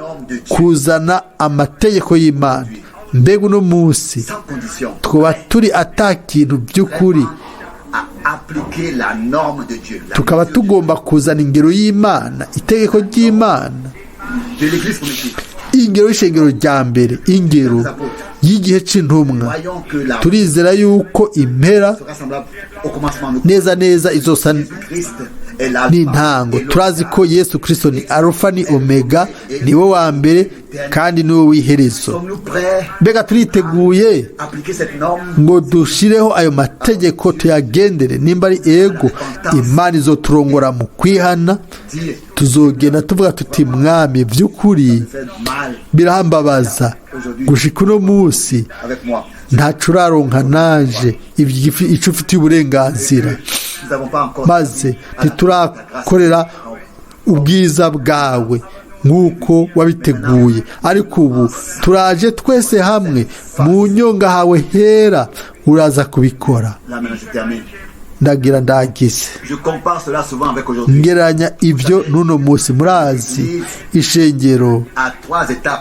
kuzana amategeko y'Imana. Mbega uno munsi twaba turi ata kintu by'ukuri, tukaba tugomba kuzana ingero y'Imana, itegeko ry'Imana, ingero y'ishengero rya mbere, ingero y'igihe c'intumwa. Turizera yuko impera neza neza izosa n'intango. Turazi ko Yesu Kristo ni Arufa ni Omega, niwe wa mbere kandi niwe w'iherezo. Mbega turiteguye ngo dushireho ayo mategeko, tuyagendere? Nimba ari ego, Imana izoturongora mu kwihana. Tuzogenda tuvuga tuti: "Mwami, by'ukuri birambabaza gushika uno munsi ntaco uraronka nanje ico ufitiye uburenganzira, maze ntiturakorera ubwiza bwawe nk'uko wabiteguye. Ariko ubu turaje twese hamwe mu nyonga hawe hera, uraza kubikora." Ndagira ndagize. Ngeranya ibyo n'uno munsi. Murazi, ishengero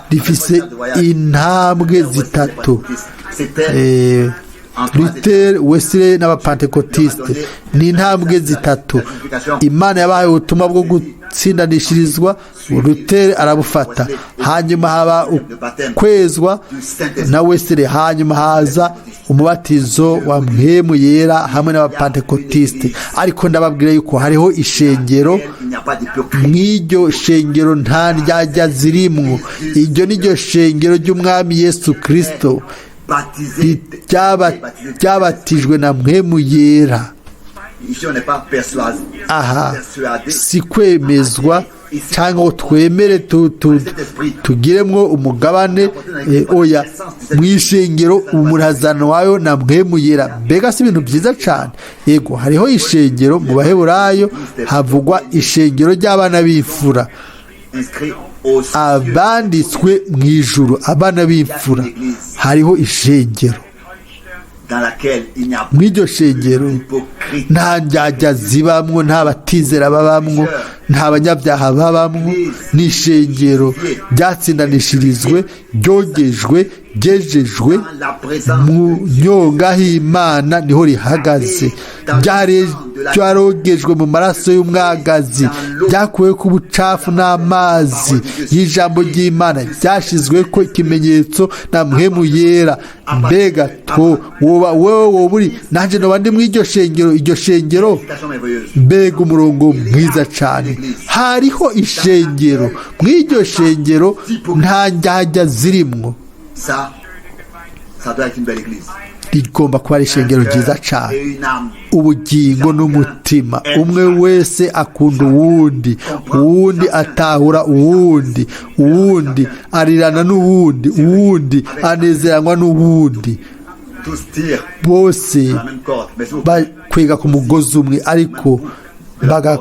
rifise intambwe zitatu: Luther, Wesley n'Abapantekotiste. Ni intambwe zitatu. Imana yabahaye ubutumwa bwo gutsindanishirizwa, Luther arabufata, hanyuma haba ukwezwa na Wesley, hanyuma haza umubatizo wa Mpwemu Yera hamwe n'Abapantekotiste. Ariko ndababwira yuko hariho ishengero, mw'iryo shengero nta ndyarya zirimwo. Iryo ni ryo shengero ry'Umwami Yesu Kristo ryabatijwe na Mpwemu Yera. Aha si kwemezwa cyangwa ngo twemere tugiremwo umugabane, oya. Mu ishengero umuntu wayo na Mpwemu Yera. Mbega si ibintu byiza cyane? Yego, hariho ishengero. Mu Baheburayo havugwa ishengero ry'abana b'imfura, abanditswe mu ijuru, abana b'imfura. Hariho ishengero, mu iryo shengero nta ndyarya zibamwo, nta batizera babamwo. Nta banyabyaha babamwo. Ni ishengero ryatsindanishirizwe, ryogejwe, ryejejwe Dans la présence mu nyonga h'Imana, niho rihagaze. Ryarogejwe mu maraso y'umwagazi, ryakuwe ku bucafu n'amazi y'ijambo ry'Imana, ryashyizwe ko ikimenyetso na Mpwemu Yera. Mbega two woba wowe woba uri nanjye noba ndi muri iryo shengero, iryo shengero? Citation merveilleuse. Mbega umurongo mwiza cyane! Hariho ishengero, muri iryo shengero nta njyajya zirimwo. Ça, ça doit être une belle église. Rigomba kuba ari ishengero ryiza Et cyane. une âme. Ubugingo n'umutima, umwe wese akunda uwundi, uwundi atahura uwundi, uwundi arirana n'uwundi, uwundi anezeranywa n'uwundi. Tous tirent Bose la même corde. Mais s'il vous plaît, bakwega ku mugozi umwe, ariko baga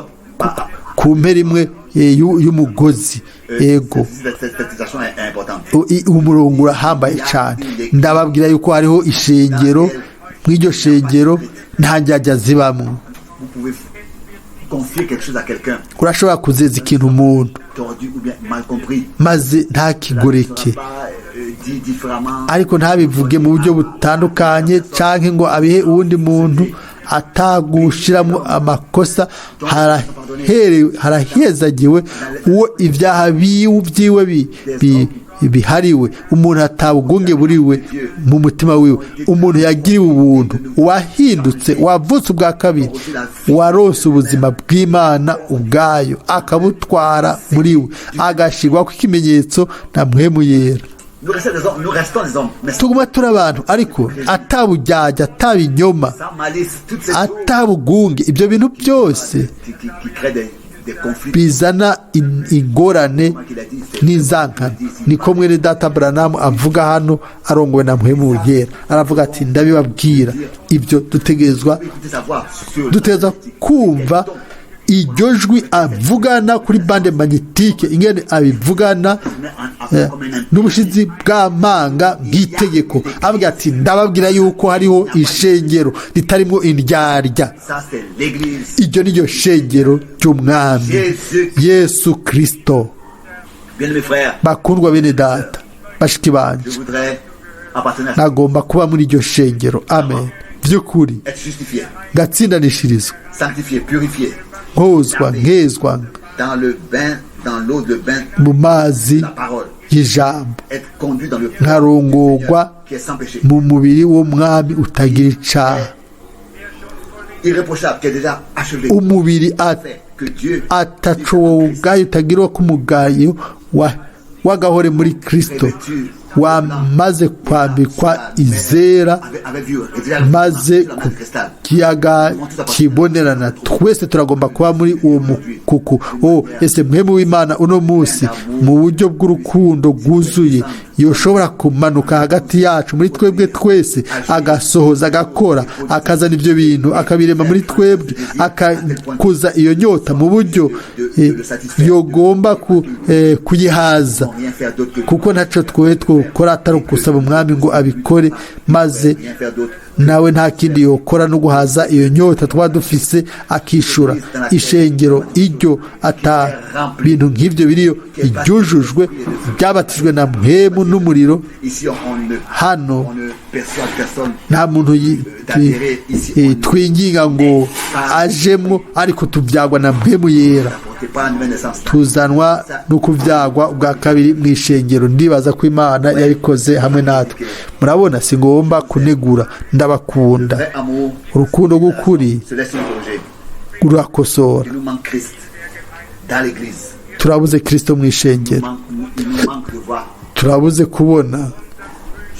ku mpera imwe y'umugozi. Ego. cette citation est importante. Umurongo urahambaye cyane. Ndababwira yuko hariho ishengero, mw'iryo shengero nta njyajya zibamwo. Vous pouvez confier quelque chose à quelqu'un Urashobora kuzeza ikintu umuntu tordu ou bien mal compris. maze ntakigoreke, Ne sera pas dit différemment. ariko ntabivuge mu buryo butandukanye cyangwa ngo abihe uwundi muntu atagushiramo amakosa. Harahezagiwe uwo ibyaha byiwe bihariwe, umuntu atabugumye buriwe mu mutima wiwe, umuntu yagiriwe ubuntu, uwahindutse, wavutse ubwa kabiri, warose ubuzima bw'Imana ubwayo, akabutwara muri we, agashyirwa ku ikimenyetso na Mpwemu Yera. Nous restons des hommes, nous restons des hommes, mais Tuguma turi abantu, ariko atabujyajya, atabinyoma, sans malice, toutes ces choses atabugunge, ibyo bintu byose qui créent des conflits. bizana ingorane n'inzankano. Niko mwene data Branham avuga hano, arongowe na Mpwemu Yera, aravuga ati: "Ndabibabwira ibyo." Dutegerezwa Écoutez sa voix sur dutegerezwa kumva iryo jwi avugana kuri bande magnétique, ingene abivugana n'ubushizi bw'amanga bw'itegeko, avuga ati: "Ndababwira yuko hariho ishengero ritarimo indyarya." Ça, c'est l'église. Iryo ni ryo shengero ry'Umwami Yesu Kirisito. Bien, mes frères, Bakundwa bene data, bashiki banje, je voudrais appartenir à nagomba kuba muri iryo shengero, amen, by'ukuri, être justifié, ngatsindanishirizwa, sanctifié, purifié nkozwa, nkezwa dans le bain, dans l'eau de bain, mu mazi la parole, y'ijambo, être conduit dans le nkarongorwa qui est sans péché, mu mubiri w'Umwami utagira icaha, irréprochable, qui est déjà achevé, umubiri fait que Dieu ataco wowe ubwayo utagira ko umugayo w'agahore muri Kristo, wamaze kwambikwa izera, avait vu déjà maze la ku mer de cristal. kiyaga kibonerana. Twese turagomba kuba muri uwo mukuku. O ese Mpwemu w'Imana uno munsi, mu buryo bw'urukundo bwuzuye, yoshobora kumanuka hagati yacu, muri twebwe twese, agasohoza, agakora, akazana ibyo bintu, akabirema muri twebwe, akakuza iyo nyota mu buryo yogomba kuyihaza, Rien faire d'autre que kuko ntacyo twe twokora atari ugusaba Umwami ngo abikore, maze rien faire d'autre nawe nta kindi yokora no guhaza iyo nyota twaba dufise, akishura ishengero iryo ata bintu nk'ibyo biriyo, iryujujwe, ryabatijwe na Mpwemu n'umuriro. Ici, on ne, Hano on ne persuade personne. nta muntu twinginga ngo ajemwo, ariko tubyagwa na Mpwemu Yera. N'apportez pas la nouvelle naissance. Tuzanwa no kubyagwa ubwa kabiri mu ishengero. Ndibaza ko Imana yabikoze hamwe natwe. Murabona, si ngomba kunegura, ndabakunda. Vrai amour Urukundo rw'ukuri se laisse interroger. rurakosora. Il nous manque Christ dans l'église. Turabuze Kirisito mu Il ishengero. nous manque de voir. Turabuze kubona.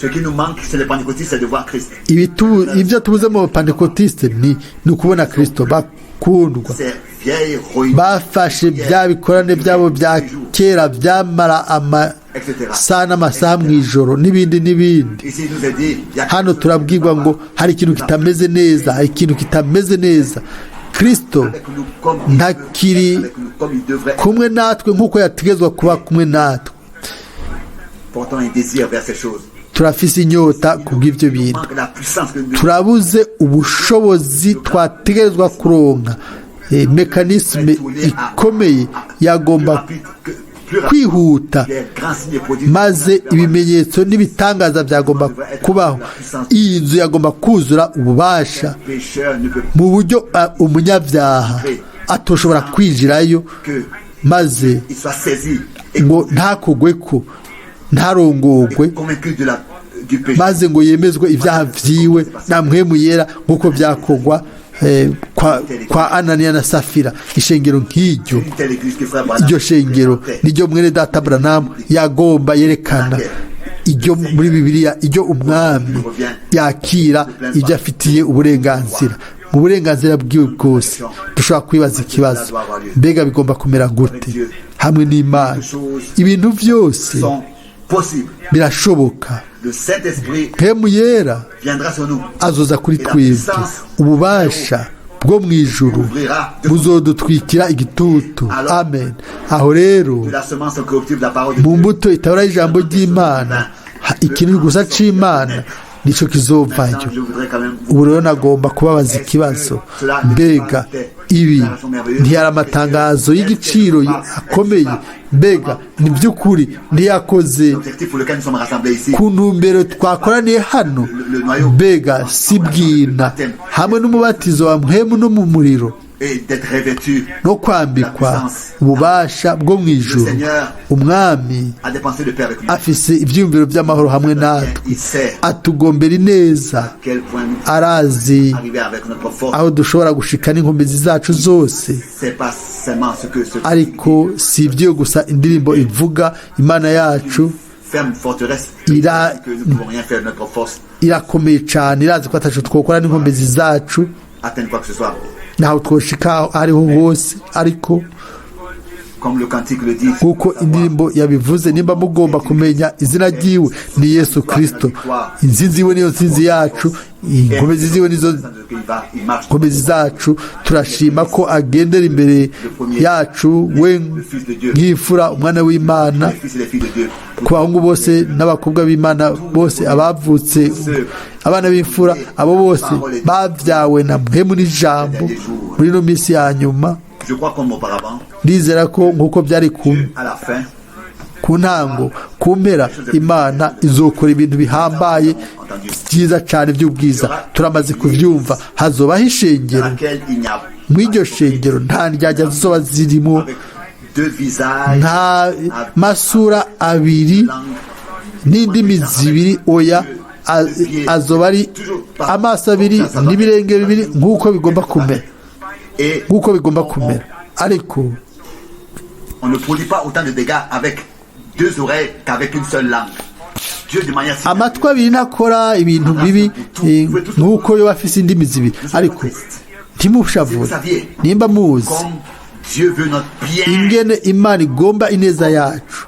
Ce qui nous manque, c'est les pentecôtistes, c'est de voir Christ. Ibyo tubuze mu Bapantekotiste ni ukubona Kirisito, bakundwa. Ces vieilles réunions, Bafashe bya bikorane byabo bya kera byamara amasaha n'amasaha mu ijoro, n'ibindi n'ibindi. Ici, il nous est dit, il y a Hano turabwirwa ngo hari ikintu kitameze neza, hari ikintu kitameze neza. Kirisito avec nous comme il ntakiri avec nous comme il devrait être. kumwe natwe nk'uko yategezwa kuba kumwe natwe. Portant un désir vers ces choses. Turafise inyota kubw'ibyo Il nous bintu. manque la puissance que nous Turabuze ubushobozi twategerezwa kuronka. mekanisme ikomeye yagomba kwihuta, maze ibimenyetso n'ibitangaza byagomba kubaho. Iyi nzu yagomba kuzura ububasha mu buryo umunyabyaha atoshobora kwinjirayo maze ngo ntakugwe ko ntarongogwe, maze ngo yemezwe ibyaha byiwe na mpwemu yera nk'uko byakogwa kwa Ananiya na Safira. Ishengero nk'iryo, iryo shengero niryo mwene data Branham yagomba yerekana, iryo muri Bibiliya, iryo umwami yakira ibyo afitiye uburenganzira mu burenganzira bwiwe bwose. Dushobora kwibaza ikibazo: mbega bigomba kumera gute hamwe n'Imana? Ibintu byose birashoboka. Mpemu yera azoza kuri twebwe, ububasha bwo mu ijuru buzodutwikira igitutu. Amen. Aho rero mu mbuto itabura y'ijambo ry'Imana, ikintu gusa c'Imana nicyo kizovayo. Ubu rero nagomba kubabaza ikibazo: mbega ibi ntiyari amatangazo y'igiciro akomeye? Mbega ni by'ukuri ntiyakoze ku ntumbero twakoraniye hano? Mbega si bwina hamwe n'umubatizo wa mpwemu no mu muriro no kwambikwa ububasha bwo mu ijuru? Umwami afise ibyiyumviro by'amahoro hamwe natwe, atugombera ineza, arazi aho dushobora gushika n'inkomezi zacu zose. Ariko si ibyo gusa indirimbo ivuga. Imana yacu irakomeye cyane, irazi ko atacu twokora n'inkomezi zacu ntaho twoshika ariho hose. Ariko nk'uko indirimbo yabivuze, nimba mugomba kumenya izina ryiwe, ni Yesu Kirisito. Insinzi yiwe niyo nsinzi yacu, inkomezi ziwe nizo nkomezi zacu. Turashima ko agendera imbere yacu, we nk'imfura, umwana w'Imana ku bahungu bose n'abakobwa b'Imana bose abavutse, abana b'imfura, abo bose babyawe na mpemu n'ijambo muri ino minsi ya nyuma. Ndizera ko nk'uko byari ku ntango, ku mpera Imana izokora ibintu bihambaye byiza cyane by'ubwiza. Turamaze kubyumva, hazobaho ishengero, mu iryo shengero nta ndyarya zizoba zirimo, nta masura abiri n'indimi zibiri. Oya, azoba ari amaso abiri n'ibirenge bibiri nk'uko bigomba kumera, nk'uko bigomba kumera. Ariko On ne produit pas autant de dégâts avec deux oreilles qu'avec une seule langue. Dieu, de manière si amatwi abiri ntakora ibintu bibi nk'uko yoba afise indimi zibiri. Ariko ntimushavure, nimba muzi comme Dieu veut notre bien, ingene Imana igomba ineza yacu,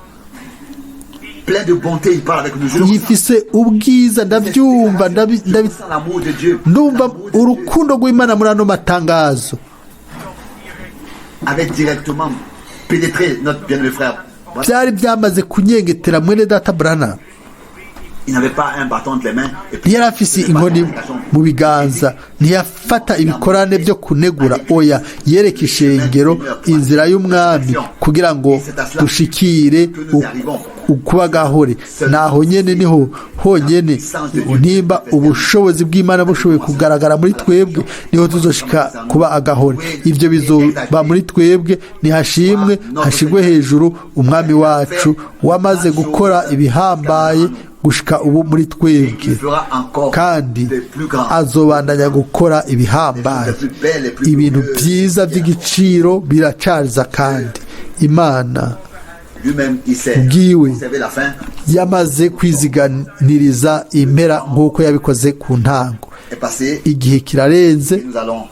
plein de bonté, il parle avec nous. Je le ressens. yifise ubwiza, ndabyumva, Je ressens l'amour de Dieu. ndumva L'amour de Dieu urukundo rw'Imana muri ano matangazo. avait directement pénétré notre bien-aimé frère. Voilà. Byari byamaze kunyengetera mwene data Branham. Il n'avait pas un bâton entre les mains. Et puis, Ntiyari afise inkoni mu biganza, ntiyafata ibikorane byo kunegura. Oya, yereka ishengero inzira y'umwami kugira ngo dushikire ukuba gahore. Naho nyene niho honyene, nimba ubushobozi bw'Imana bushoboye kugaragara muri twebwe, niho tuzoshika kuba agahore. Ibyo bizoba muri twebwe. Nihashimwe, hashigwe hejuru umwami wacu wamaze gukora ibihambaye gushika ubu muri twebwe, il fera encore kandi des plus grands. azobandanya gukora ibihambaye, ibintu byiza by'igiciro biracariza. Kandi Imana Lui-même, il sait ubwiwe conserver la fin yamaze kwiziganiriza impera nk'uko yabikoze ku ntango. est passé. Igihe kirarenze. Et nous allons,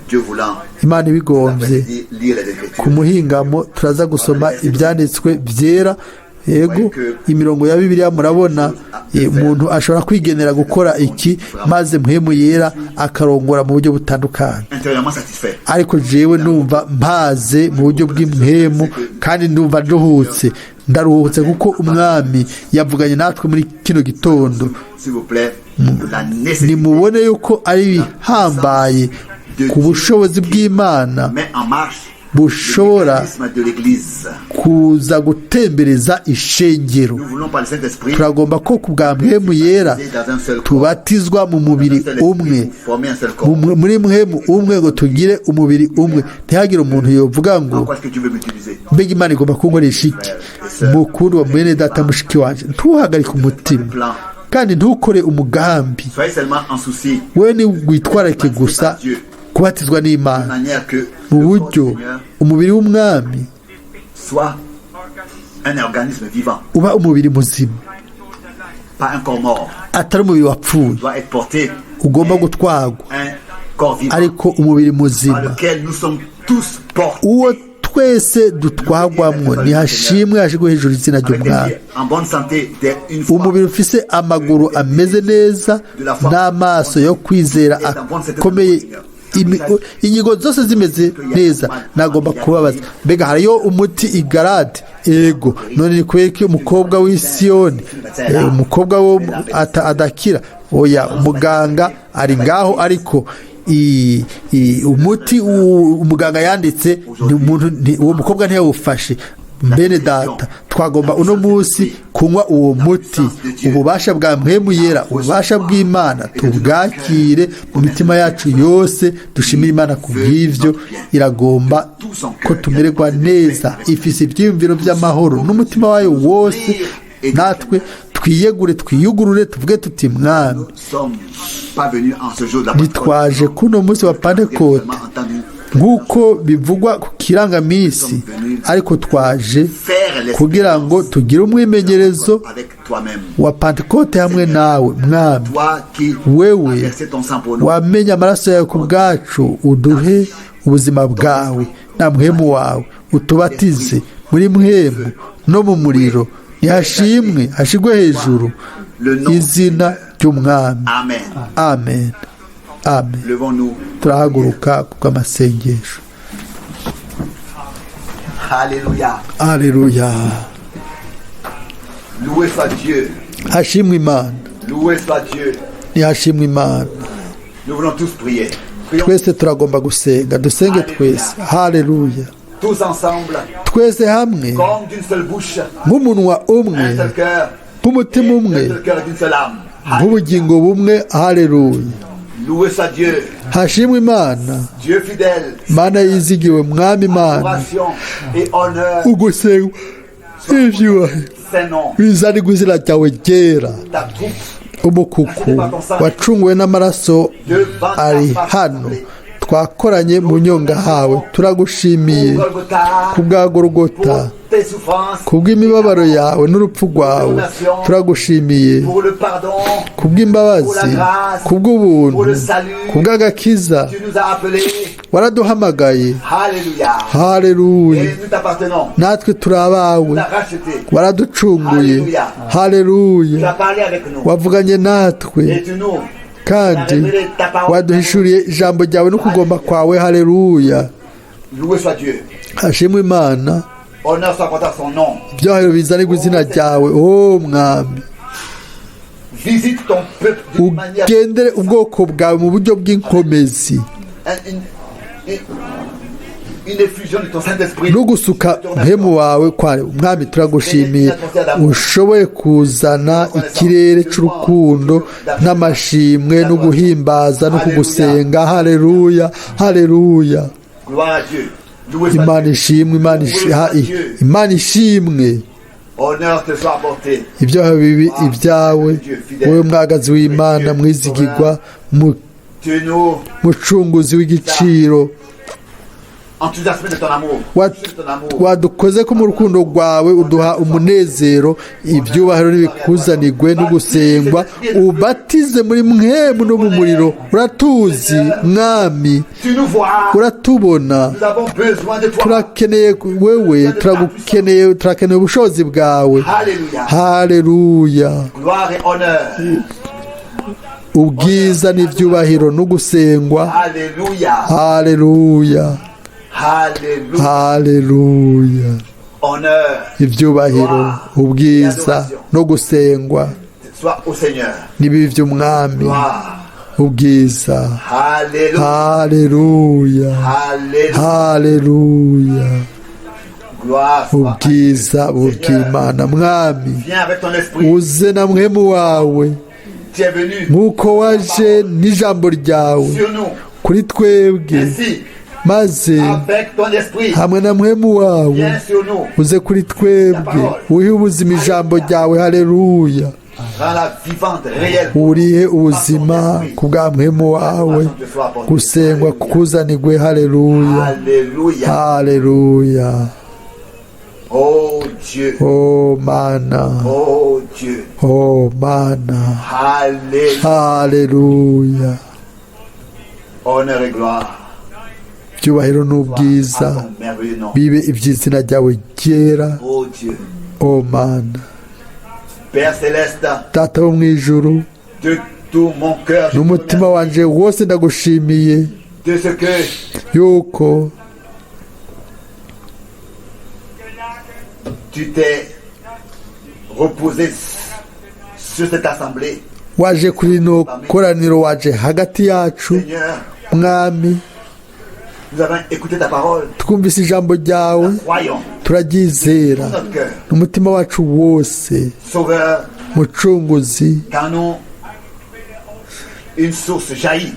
Dieu voulant, Imana ibigombye, lire les Écritures. ku muhingamo turaza gusoma ibyanditswe byera. Yego, imirongo ya Bibiliya murabona, umuntu ashobora kwigenera gukora iki, maze mpemu yera akarongora mu buryo butandukanye. Intérieurement satisfait. Ariko jewe numva mpaze mu buryo bw'impemu, kandi ndumva nduhutse, ndaruhutse kuko umwami yavuganye natwe muri kino gitondo. S'il vous plaît, la nécessité Nimubone yuko ari ibihambaye ku bushobozi bw'Imana met en marche bushobora le mécanisme de l'Église. Kuza gutembereza ishengero. Nous voulons par le Saint-Esprit Turagomba ko ku bwa Mpwemu Yera dans un seul corps, tubatizwa mu mubiri dans un seul umwe, esprit, pour former un seul corps. Muri mpwemu umwe, ngo tugire umubiri umwe. Ntihagire umuntu yovuga ngo En quoi est-ce que tu veux m'utiliser? Mbega Imana igomba kunkoresha iki? Mukuru wa mwene data, mushiki wanje, ntuhagarike umutima kandi ntukore umugambi. Soyez seulement en souci We ni witwararike gusa kubatizwa de n'Imana manière que mu le corps du buryo Seigneur umubiri w'Umwami soit un organisme vivant, uba umubiri muzima, pas un corps mort. Atari umubiri wapfuye Doit être porté ugomba gutwarwa, un corps vivant ariko umubiri par muzima lequel nous sommes tous portés. Uwo twese dutwagwamwo. Ntihashimwe, hashigwe hejuru izina Avec des ry'Umwami. pieds en bonne santé, dès une fois Umubiri ufise amaguru ameze neza n'amaso yo kwizera akomeye, ingingo zose zimeze neza. Nagomba kubabaza, mbega hariyo umuti igarade? Ego. None ni kubera ko umukobwa w'i Siyoni, umukobwa wo adakira? Oya, umuganga ari ngaho, ariko umuti umuganga yanditse ni umuntu uwo mukobwa ntiyawufashe. Bene data, twagomba uno munsi kunywa uwo muti, ububasha bwa Mpwemu Yera, ububasha bw'Imana, tubwakire mu mitima yacu yose. Dushimire Imana ku bw'ibyo. Iragomba ko tumererwa neza, ifise ibyiyumviro by'amahoro n'umutima wayo wose. Natwe twiyegure, twiyugurure, tuvuge tuti: Mwami, Nous ne sommes pas venus en ce jour de la Pentecôte. ntitwaje kuno munsi wa Pantekote Seulement entendu nk'uko bivugwa ku kirangaminsi, ariko twaje faire kugira ngo tugire umwimenyerezo avec toi-même. Wa Pantekote hamwe nawe, Mwami. Toi qui Wewe as versé ton sang pour nous. wamenye amaraso yawe ku bwacu, uduhe ubuzima bwawe na Mpwemu wawe, utubatize muri mpwemu no mu muriro. Ntihashimwe, hashigwe hejuru izina ry'Umwami. Amen. Amen, amen. Levons-nous. Turahaguruka kubw'amasengesho. Alléluia. Aleluya. Loué soit Dieu. Hashimwe Imana. Loué soit Dieu. Ntihashimwe Imana. Nous voulons tous prier. Prions Twese turagomba gusenga. Dusenge twese. Haleluya. tous ensemble, Twese hamwe, comme d'une seule bouche, nk'umunwa umwe, un seul cœur, nk'umutima umwe, un seul cœur et d'une seule âme. nk'ubugingo bumwe. Haleluya. Loué soit Dieu, Hashimwe Imana. Dieu fidèle, Mana yizigiwe, Mwami Imana, adoration et honneur, ugusengwa ivyubahiro saint nom, bizanirwa izina ryawe ryera. Ta troupe Umukuku wacunguwe n'amaraso ari hano, twakoranye mu nyonga hawe. Turagushimiye pour Golgotha, ku bwa Gorogota, pour tes souffrances, ku bw'imibabaro yawe n'urupfu rwawe. Turagushimiye pour le pardon, ku bw'imbabazi, ku bw'ubuntu, ku bw'agakiza. Tu nous as appelés. Waraduhamagaye. Alléluia. Haleluya. Et nous t'appartenons. Natwe turi abawe. Tu nous as rachetés. Waraducunguye. Tu Haleluya. As parlé avec nous. Wavuganye natwe Et tu nous kandi waduhishuriye ijambo ryawe no kugomba kwawe. Haleluya. Loué soit Dieu. Hashimwe Imana. Honneur soit porté à son nom. Ibyahiro bizanirwa izina ryawe, o Mwami. Visite ton peuple d'une manière Ugendere ubwoko bwawe mu buryo bw'inkomezi une effusion de ton Saint-Esprit. No gusuka mpemu wawe kwawe. Mwami, turagushimiye ushoboye kuzana ikirere cy'urukundo n'amashimwe no guhimbaza no kugusenga. Haleluya, haleluya. Gloire à Dieu. Loué soit Imana Dieu. ishimwe, Imana ishimwe. Honneur te soit apporté. Ibyaha bibi ibyawe, wowe mwagazi w'Imana mwizigirwa, Tu nous mucunguzi w'igiciro. Enthousiasmé de ton amour. De ton amour. Wadukoze ko mu rukundo rwawe, uduha umunezero. Ibyubahiro n'ibikuzanirwe no gusengwa. Ubatize muri mwemu no mu muriro. Uratuzi, Mwami. Tu nous vois. Uratubona. Nous avons besoin de toi. Turakeneye wewe, turagukeneye, turakeneye ubushobozi bwawe. Alléluia. Haleluya. Gloire et honneur. Ubwiza n'ibyubahiro no gusengwa. Alléluia. Haleluya. Alléluia. Haleluya. Honneur Ibyubahiro, ubwiza no gusengwa soit au Seigneur. n'ibibi by'Umwami. Gloire. Ubwiza. Alléluia. Haleluya. Alléluia. Haleluya. Gloire soit à Dieu. Ubwiza Seigneur, bw'Imana. Mwami, viens avec ton esprit. uze na mwemu wawe, Tu es venu nk'uko waje n'ijambo ryawe sur nous. kuri twebwe, Ainsi, maze avec ton esprit, hamwe na mwemu wawe viens sur nous. uze kuri twebwe, uhe ubuzima ijambo ryawe. Haleluya. Rends-la vivante, réelle. Urihe ubuzima ku bwa mwemu wawe, gusengwa kukuzanirwe. Haleluya. Alléluia. Haleluya. Oh Dieu. O Mana. Oh Dieu. O Mana. Alléluia. Haleluya. Honneur et gloire Ibyubahiro soient à n'ubwiza ton merveilleux nom. bibe iby'izina ryawe ryera. Oh Dieu. O Mana. Père céleste, Data wo mu ijuru, de tout mon cœur, je te n'umutima remercie wanje wose ndagushimiye de ce que yuko tu t'es reposé sur cette assemblée. Waje kuri rino koraniro, waje hagati yacu. Seigneur, Mwami, nous avons écouté ta parole. Twumvise ijambo ryawe, Croyons turaryizera tout notre cœur. n'umutima wacu wose. Sauveur, Mucunguzi, quand nous, une source jaillit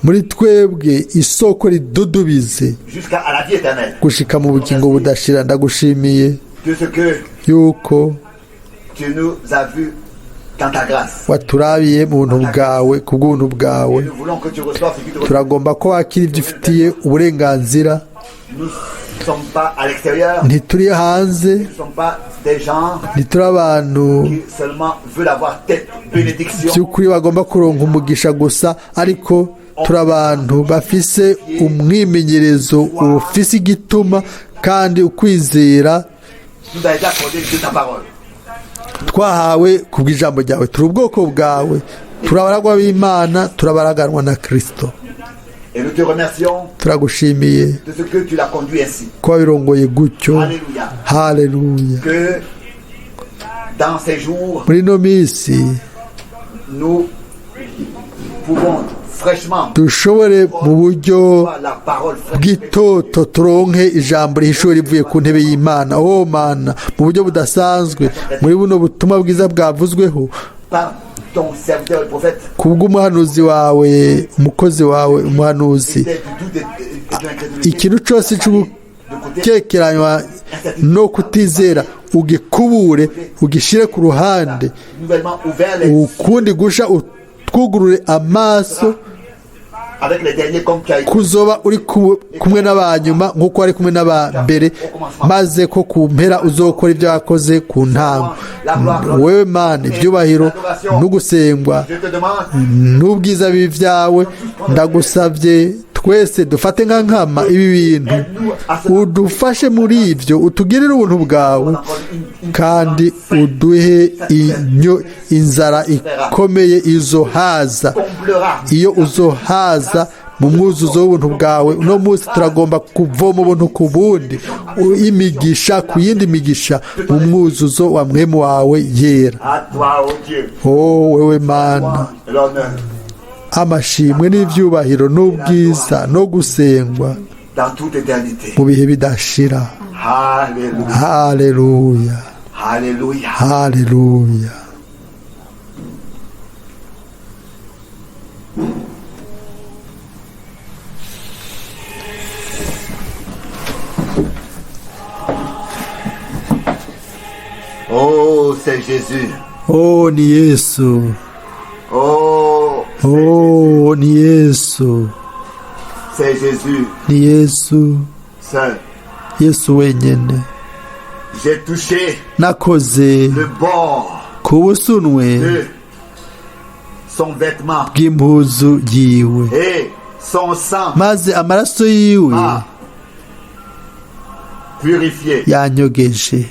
muri twebwe isoko ridudubize jusqu'à la vie éternelle. Gushika mu bugingo budashira. Ndagushimiye De ce que yuko tu nous as vus dans ta grâce. Waturabiye mu buntu bwawe, ku bw'ubuntu bwawe. Et nous voulons que tu reçoives ce qui te reçoit. Turagomba ko wakira ibyo ufitiye uburenganzira. Nous ne sommes pas à l'extérieur. Ntituri hanze. Nous ne sommes pas des gens Ntituri abantu qui seulement veulent avoir telle bénédiction. By'ukuri bagomba kuronka umugisha gusa, ariko turi abantu bafise umwimenyerezo ufise igituma kandi ukwizera Nous a été accordé de ta parole. Twahawe ku bw'ijambo ryawe. Turi ubwoko bwawe, turi abaragwa b'Imana, turabaraganwa na Kirisito. Et nous te remercions Turagushimiye de ce que tu l'as conduit ainsi. Ko wabirongoye gutyo. Alléluia. Haleluya. Que dans ces jours, Muri ino minsi nous pouvons fraîchement dushobore mu buryo voir la parole fraîche. Bw'itoto turonke ijambo rihishuwe rivuye ku ntebe y'Imana. Oh Mana, mu buryo budasanzwe muri buno butumwa bwiza bwavuzweho Par ton serviteur le prophète. Ku bw'umuhanuzi wawe, umukozi wawe umuhanuzi. Était du doute et de l'incrédulité. Ikintu cyose cy'ugukekeranywa no kutizera ugikubure, ugishyire ku ruhande. Nouvellement ouvert les Ukundi gusha utwugurure amaso. Avec les derniers comme tu as Kuzoba uri kumwe n'abanyuma nk'uko wari kumwe n'aba mbere, maze ko ku mpera uzokora ibyo wakoze ku ntango. Wewe Mana, ibyubahiro n'ugusengwa Je te demande n'ubwiza bibi byawe. Ndagusabye twese dufate nka nkama ibi bintu, udufashe muri ibyo, utugirire ubuntu bwawe kandi uduhe inzara ikomeye izohaza comblera iyo uzohaza mu mwuzuzo w'ubuntu bwawe. Uno munsi turagomba kuvoma ubuntu ku bundi, imigisha ku yindi migisha, mu mwuzuzo wa mwemu wawe yera. À toi, ô Dieu. O wewe Mana, L'honneur amashimwe n'ibyubahiro n'ubwiza no gusengwa dans toute éternité. Mu bihe bidashira. Alléluia. Haleluya. Alléluia. Haleluya. Oh, c'est Jésus. Oh, ni Yesu. Oh, Oh, ni Yesu. c'est Jésus Ni Yesu. Seul. Yesu wenyine. J'ai touché Nakoze le bord ku busunwe de son vêtement bw'impuzu yiwe, et son sang maze amaraso yiwe m'a purifié. Yanyogeje.